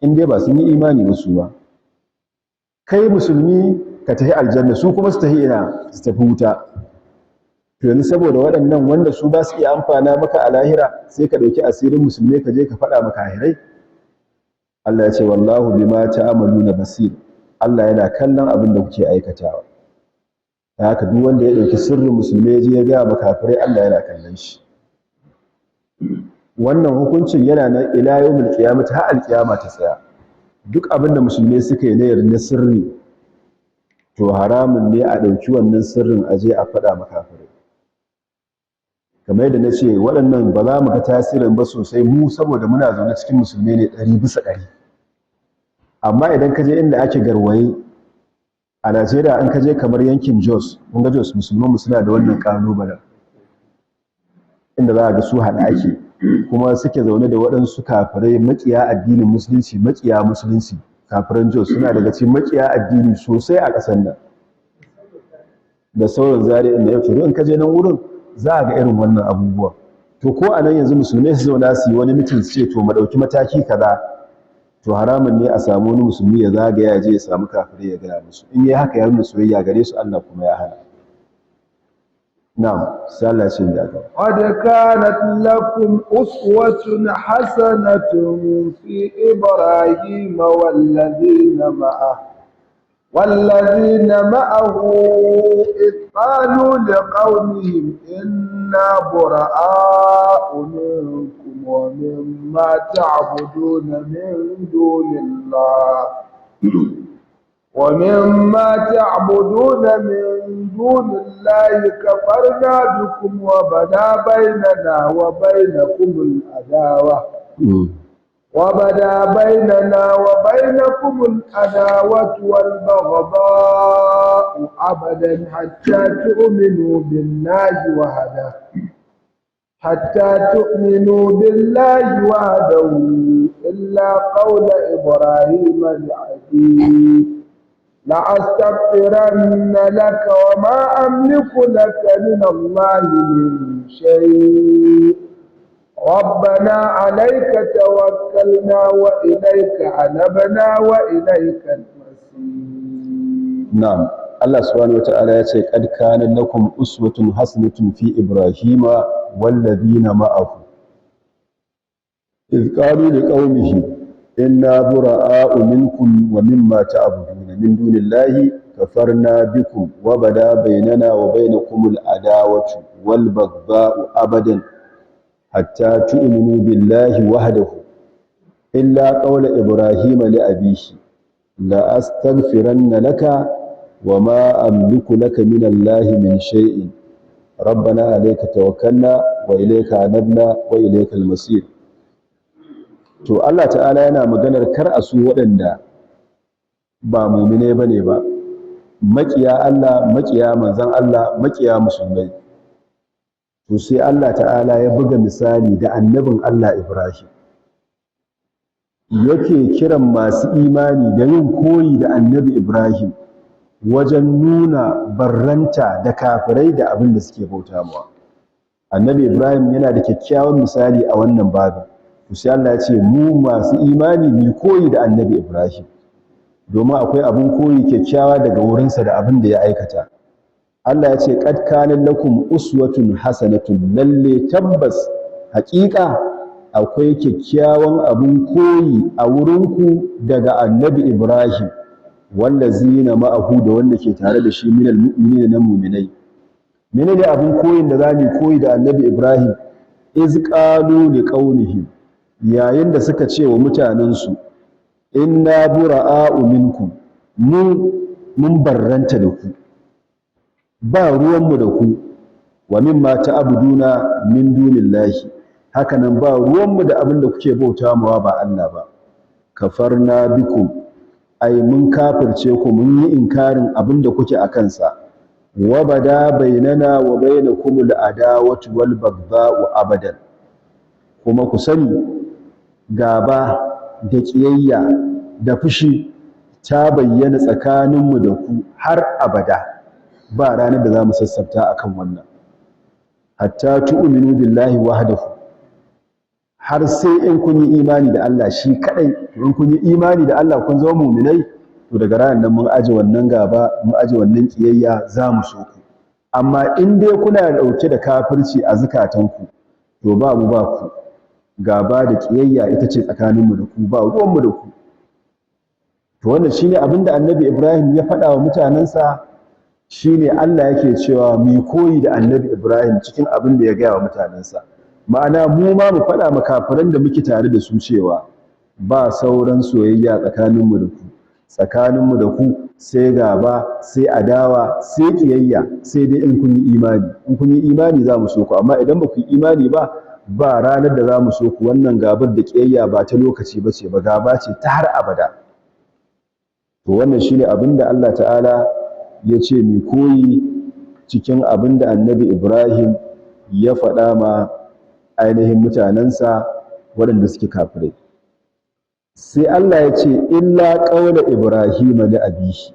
A: in dai ba sun yi imani ba su ba. Kai musulmi ka tafi aljanna, su kuma su tafi ina? Su tafi wuta. To yanzu saboda waɗannan wanda su ba su iya amfana maka a lahira, sai ka ɗauki asirin musulmai ka je ka faɗa maka kahirai. Allah ya ce wallahu bima ta'maluna basir, Allah yana kallon abin da kuke aikatawa. Da haka duk wanda ya ɗauki sirrin musulmai ya je ya gaya ma kafirai, Allah yana kallon shi. Wannan hukuncin yana nan ila yawmil qiyamati, har alqiyama ta tsaya. Duk abin da musulmai suka yi na yarda sirri, to haramun ne a ɗauki wannan sirrin a je a faɗa ma kafirai. Kamar yadda na ce, waɗannan ba za mu ga tasirin ba sosai mu, saboda muna zaune cikin musulmai ne 100%. Amma idan ka je inda ake garwaye a Najeriya, in ka je kamar yankin Jos, mun ga Jos musulmanmu suna da wannan ƙalubalen, inda za a ga su haɗa ake kuma suke zaune da waɗansu kafirai maƙiya addinin musulunci, maƙiya musulunci. Kafiran Jos suna daga cikin maƙiya addini sosai a ƙasar nan da sauran zare inda ya fito. In ka je nan wurin za a ga irin wannan abubuwa. To ko a nan yanzu musulmai su zauna su yi wani meeting su ce to mu ɗauki mataki kaza, to haramun ne a samu wani musulmi ya zagaya ya je ya samu kafirai ya gaya musu. In yi haka ya nuna soyayya gare su, Allah kuma ya hana. Na'am, sai Allah ya ce da gaba.
B: قد كانت لكم أسوة حسنة في إبراهيم والذين معه إذ قالوا لقومهم إنا براء منكم ومما تعبدون من دون الله كفرنا بكم وبدا بيننا وبينكم العداوة والبغضاء أبدا حتى تؤمنوا بالله وحده، إلا قول إبراهيم لأبيه لأستغفرن لك وما أملك لك من الله من شيء، ربنا عليك توكلنا وإليك أنبنا وإليك المصير.
A: Na'am, Allah subhanahu wata'ala ya ce qad kana lakum uswatun hasanatun fi ibrahima wallazina ma'ahu iz qalu liqaumihi inna bura'a'u minkum wa mimma ta'buduna min dunillahi kafarna bikum wa bada bainana wa bainakumul adawatu wal baghdha'u abadan hatta tu'minu billahi wahdahu, illa qawla ibrahima li abihi la astaghfiranna laka Wa ma amliku laka min Allahi min shay'in. Rabbana alayka tawakkalna wa ilayka anabna wa ilaykal masir. To Allah ta'ala yana maganar kar a su waɗanda ba mu'mine bane ba, maƙiya Allah, maƙiya manzon Allah, maƙiya musulmai. To sai Allah ta'ala ya buga misali da annabin Allah Ibrahim, yake kiran masu imani da yin koyi da annabi Ibrahim wajen nuna barranta da kafirai da abin da suke bauta mawa. Annabi Ibrahim yana da kyakkyawan misali a wannan babin. To sai Allah ya ce mu masu imani mu koyi da annabi Ibrahim, domin akwai abin koyi kyakkyawa daga wurinsa da abin da ya aikata. Allah ya ce qad kana lakum uswatun hasanatun, lalle tabbas haƙiƙa akwai kyakkyawan abin koyi a wurinku daga annabi Ibrahim wallazina ma'ahu, da wanda ke tare da shi, minal mu'minina, na mu'minai. Menene abin koyin da zamu koyi da annabi Ibrahim? Iz qalu liqaumihim, yayin da suka ce wa mutanensu, inna bura'a'u minkum, mun barranta da ku, ba ruwanmu da ku, wa mimma ta'buduna min dunillahi, hakanan ba ruwanmu da abin da kuke bauta mawa ba Allah ba. Kafarna bikum, ai mun kafirce ku, mun yi inkarin abin da kuke a kansa. Wa bada bainana wa bainakum al'adawatu wal baghdha'u abadan, kuma ku sani gaba da kiyayya da fushi ta bayyana tsakaninmu da ku har abada, ba ranar da za mu sassafta akan wannan. Hatta tu'minu billahi wahdahu, har sai in kun yi imani da Allah shi kadai. In kun yi imani da Allah kun zama mu'minai, to daga ranar nan mun aje wannan gaba, mun aje wannan kiyayya, za mu so ku. Amma in dai kuna dauke da kafirci a zukatanku, to ba mu ba ku, gaba da kiyayya ita ce tsakaninmu da ku, ba ruwanmu da ku. To wannan shine abin da Annabi Ibrahim ya faɗa wa mutanensa. Shine Allah yake cewa mu koyi da Annabi Ibrahim cikin abin da ya gaya wa mutanensa. Ma'ana mu ma mu faɗa ma kafiran da muke tare da su cewa ba sauran soyayya tsakaninmu da ku, tsakaninmu da ku sai gaba, sai adawa, sai kiyayya, sai dai in kun yi imani. In kun yi imani za mu so ku, amma idan ba ku yi imani ba, ba ranar da za mu so ku. Wannan gabar da kiyayya ba ta lokaci ba ce ba, gaba ce ta har abada. To wannan shine abin da Allah ta'ala ya ce mu koyi cikin abin da Annabi Ibrahim ya faɗa ma ainihin mutanensa waɗanda suke kafirai. Sai Allah ya ce illa qaula Ibrahim li abihi,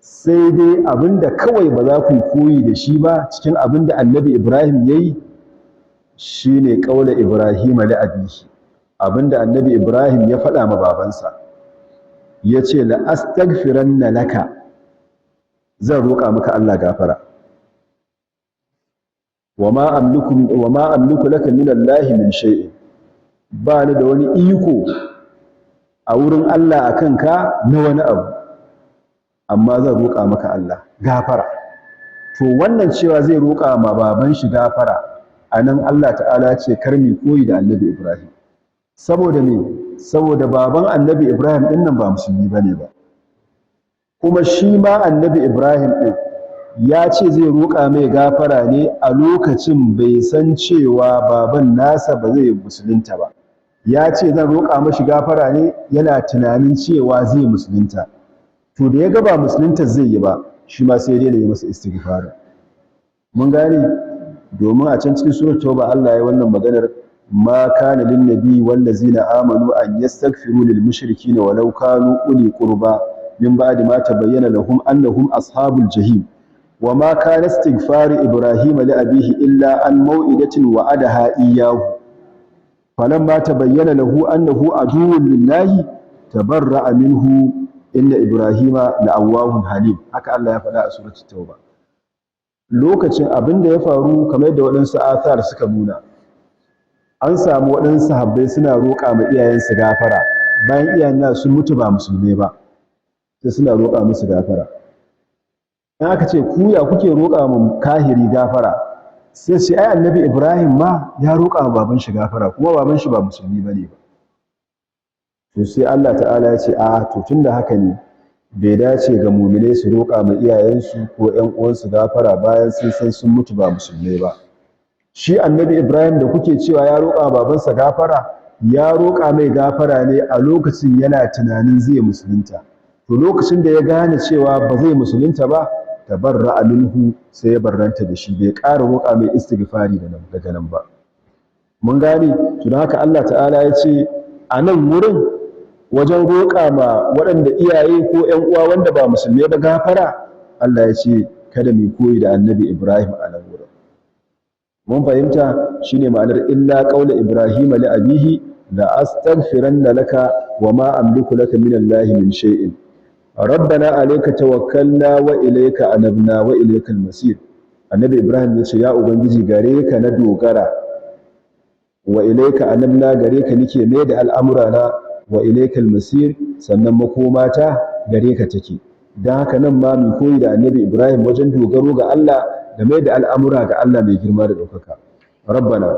A: sai dai abinda kawai ba za ku koyi da shi ba cikin abinda Annabi Ibrahim yayi, shine qaula Ibrahim li abihi, abinda Annabi Ibrahim ya faɗa ma babansa. Yace la astaghfiranna laka, zan roƙa maka Allah gafara. Wama amliku laka min Allahi min shay'in, ba ni da wani iko a wurin Allah akan ka na wani abu, amma zan roƙa maka Allah gafara. To wannan cewa zai roƙa ma baban shi gafara, anan Allah ta'ala ce kar mi koyi da Annabi Ibrahim. Saboda me? Saboda baban Annabi Ibrahim din nan ba musulmi bane ba, kuma shi ma Annabi Ibrahim din ya ce zai roƙa mai gafara ne a lokacin bai san cewa baban nasa ba zai musulunta ba. Ya ce zan roƙa mashi gafara ne yana tunanin cewa zai musulunta. To da ya ga ba musulunta zai yi ba, shi ma sai dai yi masa istighfar. Mun gane? Domin a can cikin surat Tauba Allah ya wannan maganar, ma kana lin nabi wal ladzina amanu an yastaghfiru lil mushrikeena walau kanu uli qurba min ba'di ma tabayyana lahum annahum ashabul jahim. Wa ma kana istighfaru ibrahim li abihi illa an maw'idatin wa'adaha iyyahu falamma tabayyana lahu annahu aduwwun lillahi tabarra'a minhu inna ibrahima la'awwahun halim. Haka Allah ya faɗa a suratul Tauba. Lokacin abin da ya faru, kamar yadda waɗansu athar suka nuna, an samu waɗansu sahabbai suna roƙa ma iyayensu gafara bayan iyayen nasu sun mutu ba musulmai ba, sai suna roƙa musu gafara. In aka ce ku ya kuke roƙa ma kahiri gafara, sai ce ai Annabi Ibrahim ma ya roƙa ma baban shi gafara, kuma baban shi ba musulmi bane ba. To sai Allah ta'ala ya ce a to tunda haka ne, Bai dace ga mu'minai su roƙa ma iyayensu ko ƴan uwansu gafara bayan sun san sun mutu ba musulmai ba. Shi Annabi Ibrahim da kuke cewa ya roƙa babansa gafara, ya roƙa mai gafara ne a lokacin yana tunanin zai musulunta. To lokacin da ya gane cewa ba zai musulunta ba, tabarra'a minhu, sai ya barranta da shi, bai ƙara roƙa mai istighfari daga nan ba. Mun gane? To don haka Allah ta'ala ya ce a nan wurin wajen roƙa ma waɗanda iyaye ko ƴan uwa wanda ba musulmai ba gafara, Allah ya ce kada mu koyi da Annabi Ibrahim a nan wurin. Mun fahimta? Shine ma'anar illa qaula Ibrahim li abihi la astaghfiranna laka wa ma amliku laka min Allahi min shay'in. Rabbana alayka tawakkalna wa ilayka anabna wa ilaykal masir. Annabi Ibrahim ya ce, ya Ubangiji, gare ka na dogara, wa ilayka anabna, gare ka nike mai da al'amurana, wa ilaykal masir, sannan makomata gare ka take. Dan haka nan ma mu koyi da Annabi Ibrahim wajen dogaro ga Allah da mai da al'amura ga Allah mai girma da ɗaukaka. Rabbana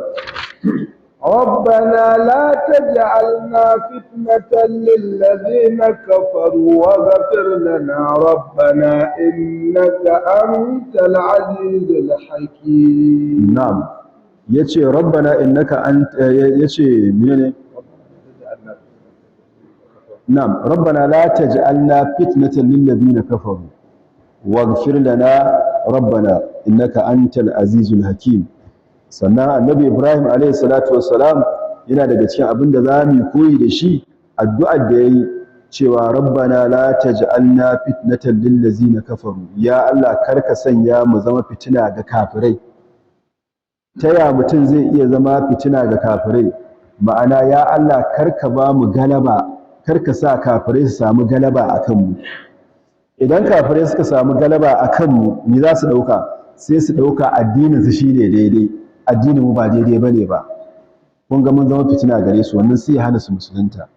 B: ربنا لا تجعلنا فتنة للذين كفروا واغفر لنا ربنا إنك أنت العزيز الحكيم.
A: Na'am, yace rabbana innaka anta, yace menene? Na'am, rabbana la taj'alna fitnatan lil ladina kafaru waghfir lana rabbana innaka antal azizul hakim. Sannan Annabi Ibrahim alayhi salatu wassalam yana daga cikin abin da zamu koyi da shi, addu'ar da yayi cewa rabbana la taj'alna fitnatan lil ladzina kafaru, ya Allah, karka sanya mu zama fitina ga kafirai. Ta ya mutum zai iya zama fitina ga kafirai? Ma'ana, ya Allah, karka ba mu galaba, karka sa kafirai su samu galaba akan mu. Idan kafirai suka samu galaba akan mu, me za su dauka? Sai su dauka addinin su shine daidai, addinin mu ba daidai bane ba. Kun ga mun zama fitina gare su, wannan sai ya hana su musulunta.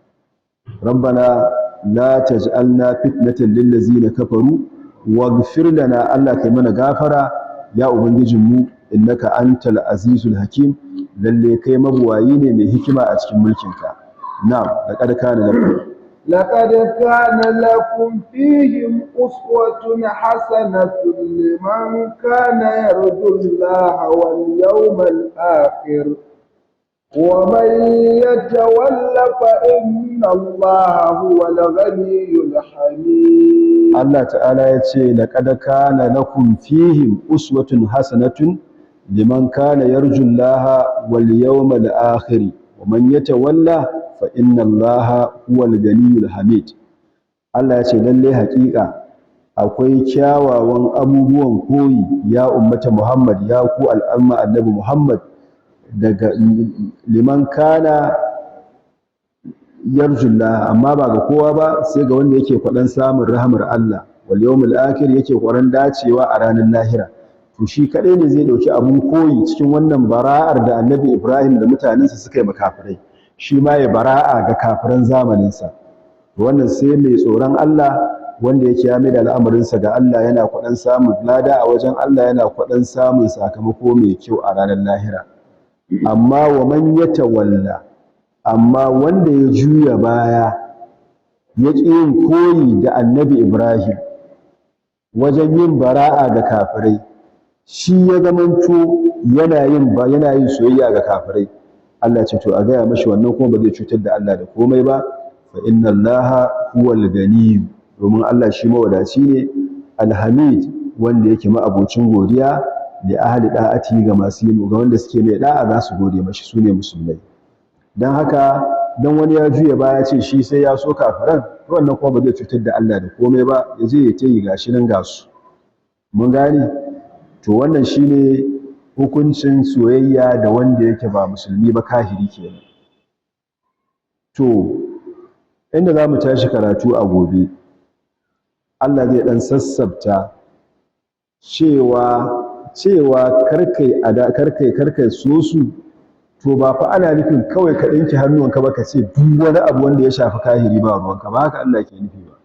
A: Rabbana la taj'alna fitnatan lil ladzina kafaru waghfir lana, Allah kai mana gafara ya ubangijinmu, innaka antal azizul hakim, lalle kai mabuwayi ne mai hikima a cikin mulkinka. Na'am, laqad kana lakum
B: لقد كان لكم فيهم أسوة حسنة لمن كان يرجو الله واليوم الآخر ومن يتول فإن الله هو الغني الحميد.
A: Allah ta'ala ya ce laqad kana lakum fihim uswatun hasanatun liman kana yarju Allah wal yawmal akhir wa man yatawalla fa inna Allaha huwal ganiyyul hamid. Allah ya ce lalle haƙiƙa akwai kyawawan abubuwan koyi, ya ummata Muhammad, ya ku al'umma Annabi Muhammad, daga liman kana yarjullah, amma ba ga kowa ba, sai ga wanda yake kwaɗan samun rahamar Allah, wal yawmil akhir, yake kwaɗan dacewa a ranar lahira. To shi kaɗai ne zai ɗauki abun koyi cikin wannan bara'ar da Annabi Ibrahim da mutanensa suka yi makafirai, shi ma ya bara'a ga kafiran zamaninsa. Wannan sai mai tsoron Allah, wanda yake ya maida al'amarinsa ga Allah, yana kwaɗan samun lada a wajen Allah, yana kwaɗan samun sakamako mai kyau a ranar lahira. Amma wa man yatawalla, amma wanda ya juya baya, ya ƙi yin koyi da Annabi Ibrahim wajen yin bara'a ga kafirai, shi ya zamanto yana yin soyayya ga kafirai, Allah ce to a gaya mashi wannan kuma ba zai cutar da Allah da komai ba. Fa inna Allaha huwal ganiy, domin Allah shi mawadaci ne, alhamid, wanda yake ma'abocin godiya, da ahli da'ati, ga masu yin, ga wanda suke mai da'a za su gode mashi, sune musulmai. Dan haka dan wani ya juya baya ce shi sai ya so kafiran, wannan kuma ba zai cutar da Allah da komai ba, ya je ya tayi gashi nan gasu. Mun gane? To wannan shine hukuncin soyayya da wanda yake ba musulmi ba, kahiri kenan. To inda zamu tashi karatu a gobe, Allah zai dan sassabta cewa karkai ada, karkai karkai so su. To ba fa ana nufin kawai ka dinki hannuwanka ba ka ce duk wani abu wanda ya shafi kahiri ba ruwanka ba, haka Allah ke nufi ba.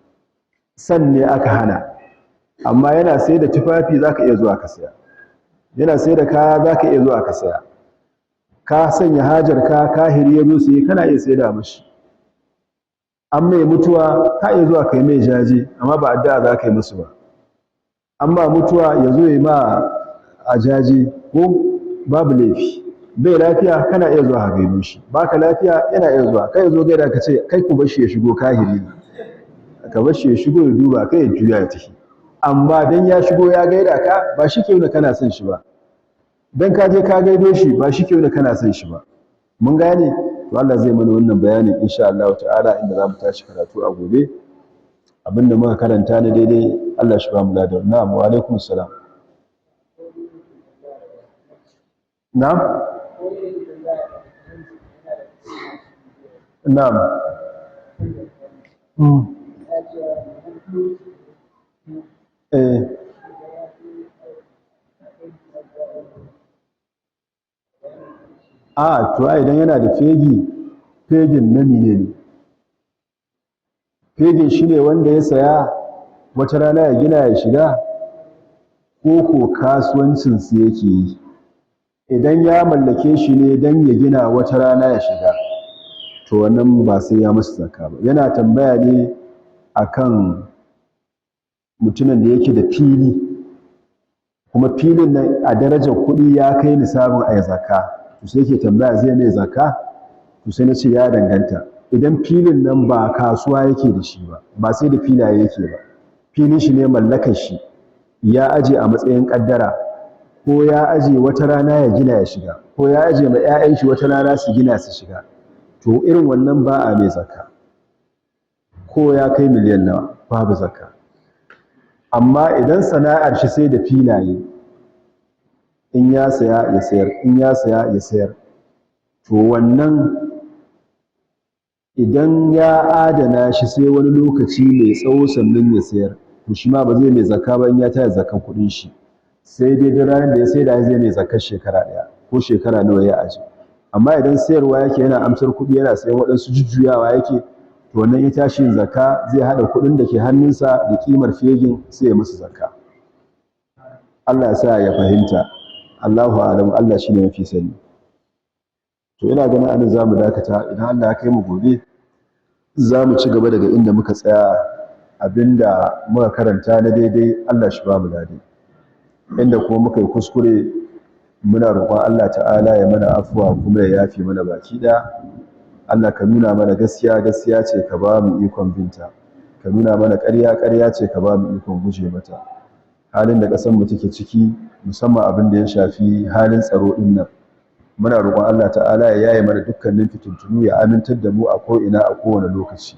A: San ne aka hana, amma yana sai da tufafi zaka iya zuwa ka saya, yana sai da kaya zaka iya zuwa ka saya, ka sanya hajar ka kahiri ya zo sai kana iya saida mashi. An mai mutuwa, ka iya zuwa kai mai jaje, amma ba addu'a za ka yi musu ba. An ba mutuwa, ya zo ya ma a jaje, ko babu laifi. Bai lafiya, kana iya zuwa ka gaido shi. Baka lafiya, yana iya zuwa. Kai zo gaida, ka ce kai ku bashi ya shigo, kahiri ne. Ka bashi ya shigo ya duba kai, ya juya ya tafi. Amma dan ya shigo ya gaida ka, ba shi ke nuna kana son shi ba. Dan ka je ka gaido shi, ba shi ke nuna kana son shi ba. Mun gane? To, Allah zai mana wannan bayanin insha Allah ta'ala inda zamu tashi karatu a gobe. Abinda muka karanta na daidai, Allah shi ba mu ladan. Na'am, wa alaikum salam. Na'am, na'am. Eh, a to ai idan yana da fegi, fegin na mine ne? Fegin shi ne wanda ya saya wata rana ya gina ya shiga, ko ko kasuwancinsu yake yi? Idan ya mallake shi ne don ya gina wata rana ya shiga, to wannan ba sai ya masa zakka ba. Yana tambaya ne akan mutumin da yake da fili, kuma filin nan a darajar kuɗi ya kai nisabin a zakka. To sai yake tambaya, zai mai zakka? To sai na ce ya danganta. Idan filin nan ba kasuwa yake da shi ba, ba sai da filaye yake ba, filin shi ne mallakar shi, ya aje a matsayin kaddara, ko ya aje wata rana ya gina ya shiga, ko ya aje ma 'ya'yan shi wata rana su gina su shiga, to irin wannan ba a mai zakka. Ko ya kai miliyan nawa, babu zakka. Amma idan sana'ar shi sai da filaye, in ya saya ya sayar, in ya saya ya sayar, to wannan idan ya adana shi sai wani lokaci mai tsawo sannan ya sayar, to shi ma ba zai mai zakka ba in ya taya zakkan kuɗin shi. Sai dai duk ranar da ya saida zai mai zakkar shekara ɗaya ko shekara nawa ya aje. Amma idan sayarwa yake, yana amsar kuɗi, yana sayan waɗansu, jujjuyawa yake, to wannan ya tashi yin zakka, zai haɗa kuɗin da ke hannunsa da ƙimar fegin, sai ya musu zakka. Allah ya sa ya fahimta. Allahu a'lam, Allah shine mafi sani. To, ina ganin anan zamu dakata. Idan Allah ya kai mu gobe, zamu ci gaba daga inda muka tsaya. Abinda muka karanta na daidai, Allah shi ba mu dadi. Inda kuma muka yi kuskure, muna roƙon Allah ta'ala ya mana afuwa kuma ya yafe mana baki ɗaya. Allah ka nuna mana gaskiya gaskiya ce, ka ba mu ikon binta. Ka nuna mana ƙarya ƙarya ce, ka ba mu ikon guje mata. Halin da ƙasar mu take ciki, musamman abin da ya shafi halin tsaro ɗin nan, muna roƙon Allah ta'ala ya yaye mana dukkanin fitintunu, ya amintar da mu a ko'ina, a kowane lokaci.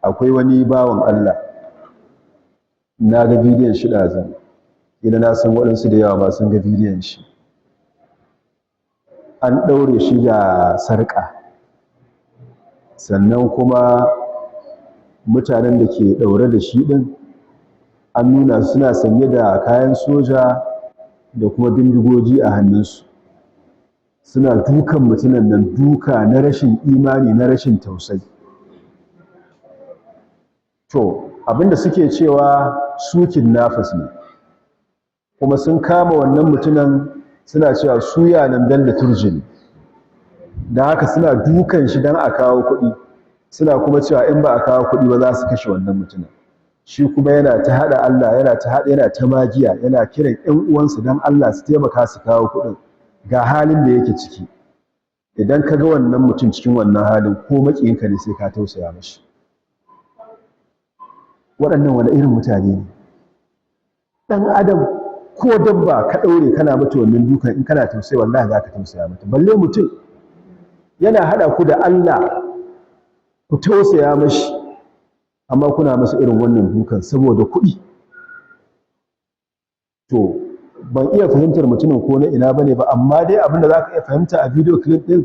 A: Akwai wani bawan Allah, na ga bidiyon shi ɗazun, ila na san waɗansu da yawa ma sun ga bidiyon shi. An ɗaure shi da sarƙa, sannan kuma mutanen da ke ɗaure da shi ɗin an nuna suna sanye da kayan soja da kuma bindigogi a hannunsu, suna dukan mutumin nan, duka na rashin imani, na rashin tausayi. To, abinda suke cewa su kidnappers ne, kuma sun kama wannan mutumin, suna cewa su yanan Bello Turji ne, don haka suna dukan shi don a kawo kuɗi, suna kuma cewa in ba a kawo kuɗi ba za su kashe wannan mutumin. Shi kuma yana ta haɗa Allah, yana ta haɗa, yana ta magiya, yana kiran ƴan uwansa don Allah su taimaka su kawo kuɗin, ga halin da yake ciki. Idan ka ga wannan mutum cikin wannan halin, ko maƙiyinka ne, sai ka tausaya mashi. Waɗannan wani irin mutane ne? Ɗan adam ko dabba ka ɗaure kana mata wannan dukan, in kana tausayi, wallahi za ka tausaya mata, balle mutum. Yana haɗa ku da Allah ku tausaya mashi, amma kuna masa irin wannan dukan saboda kuɗi. To, ban iya fahimtar mutumin ko na ina bane ba, amma dai abinda za ka iya fahimta a video clip ɗin,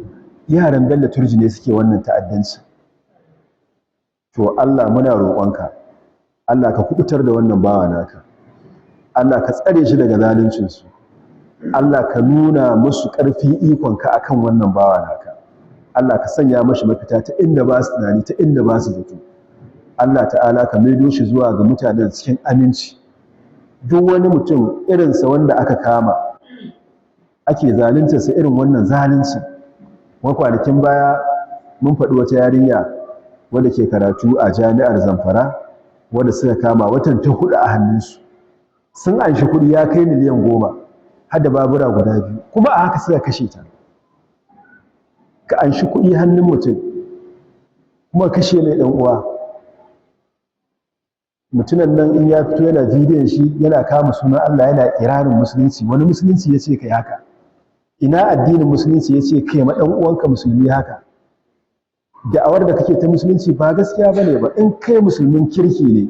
A: yaran Bello Turji ne suke wannan ta'addanci. To, Allah muna roƙonka, Allah ka kubutar da wannan bawa naka, Allah ka tsare shi daga zaluncinsu, Allah ka nuna musu ƙarfin ikonka akan wannan bawa naka, Allah ka sanya mashi mafita ta inda ba su tunani, ta inda ba su zato. Allah ta'ala ka maido shi zuwa ga mutanen cikin aminci. Duk wani mutum irinsa wanda aka kama ake zaluntarsa irin wannan zalunci. Kwanakin baya mun faɗi wata yarinya wanda ke karatu a jami'ar Zamfara, wanda suka kama watan ta 4 a hannunsu. Sun anshi kuɗi ya kai miliyan 10, har da babura guda 2, kuma a haka suka kashe ta. Ka anshi kuɗi hannun mutum kuma kashe mai ɗan uwa. Mutumin nan in ya fito yana bidiyon shi yana kama sunan Allah, yana kirarin musulunci. Wani musulunci ya ce kai haka? Ina addinin musulunci ya ce kai ma ɗan uwanka musulmi haka? Da'awar da kake ta musulunci ba gaskiya bane ba. In kai musulmin kirki ne,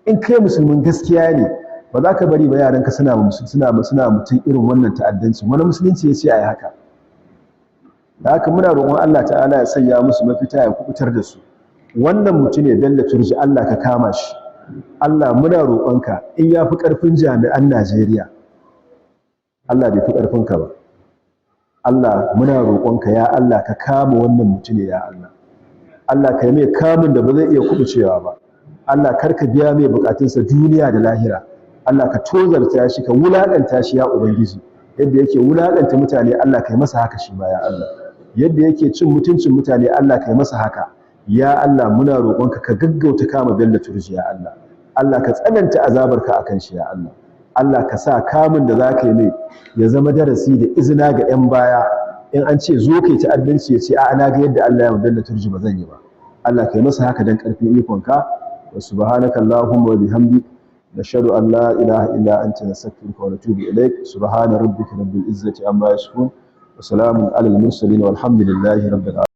A: in kai musulmin gaskiya ne, ba za ka bari ba yaranka suna suna suna mutum irin wannan ta'addanci. Wani musulunci ya ce ai haka? Da haka muna roƙon Allah ta'ala ya sanya musu mafita, ya kubutar da su. Wannan mutum ne Bello Turji, Allah ka kama shi. Allah, muna roƙonka, in ya fi ƙarfin jami'an Najeriya, Allah bai fi ƙarfinka ba. Allah, muna roƙonka, ya Allah, ka kama wannan mutum, ya Allah. Allah, ka yi mai kamun da ba zai iya kubucewa ba. Allah, kar ka biya mai bukatunsa duniya da lahira. Allah, ka tozarta shi, ka wulaƙanta shi, ya ubangiji. Yadda yake wulaƙanta mutane, Allah, ka yi masa haka shi ma, ya Allah. Yadda yake cin mutuncin mutane, Allah, ka yi masa haka, ya Allah. Muna roƙonka ka gaggauta kama Bello Turji, ya Allah. Allah, ka tsananta azabarka akan shi, ya Allah. Allah, ka sa kamun da za ka yi mai ya zama darasi da izina ga 'yan baya. In an ce zo kai ta'addanci, ya ce, "A'a, na ga yadda Allah ya Bello Turji, ba zan yi ba." Allah, kai masa haka dan karfin ikonka. Wa subhanaka allahumma wa bihamdik, nashhadu an la ilaha illa anta, nastaghfiruka wa natubu ilaik. Subhana rabbika rabbil izzati amma yasifun, wa salamun alal mursalin, walhamdulillahi rabbil alamin.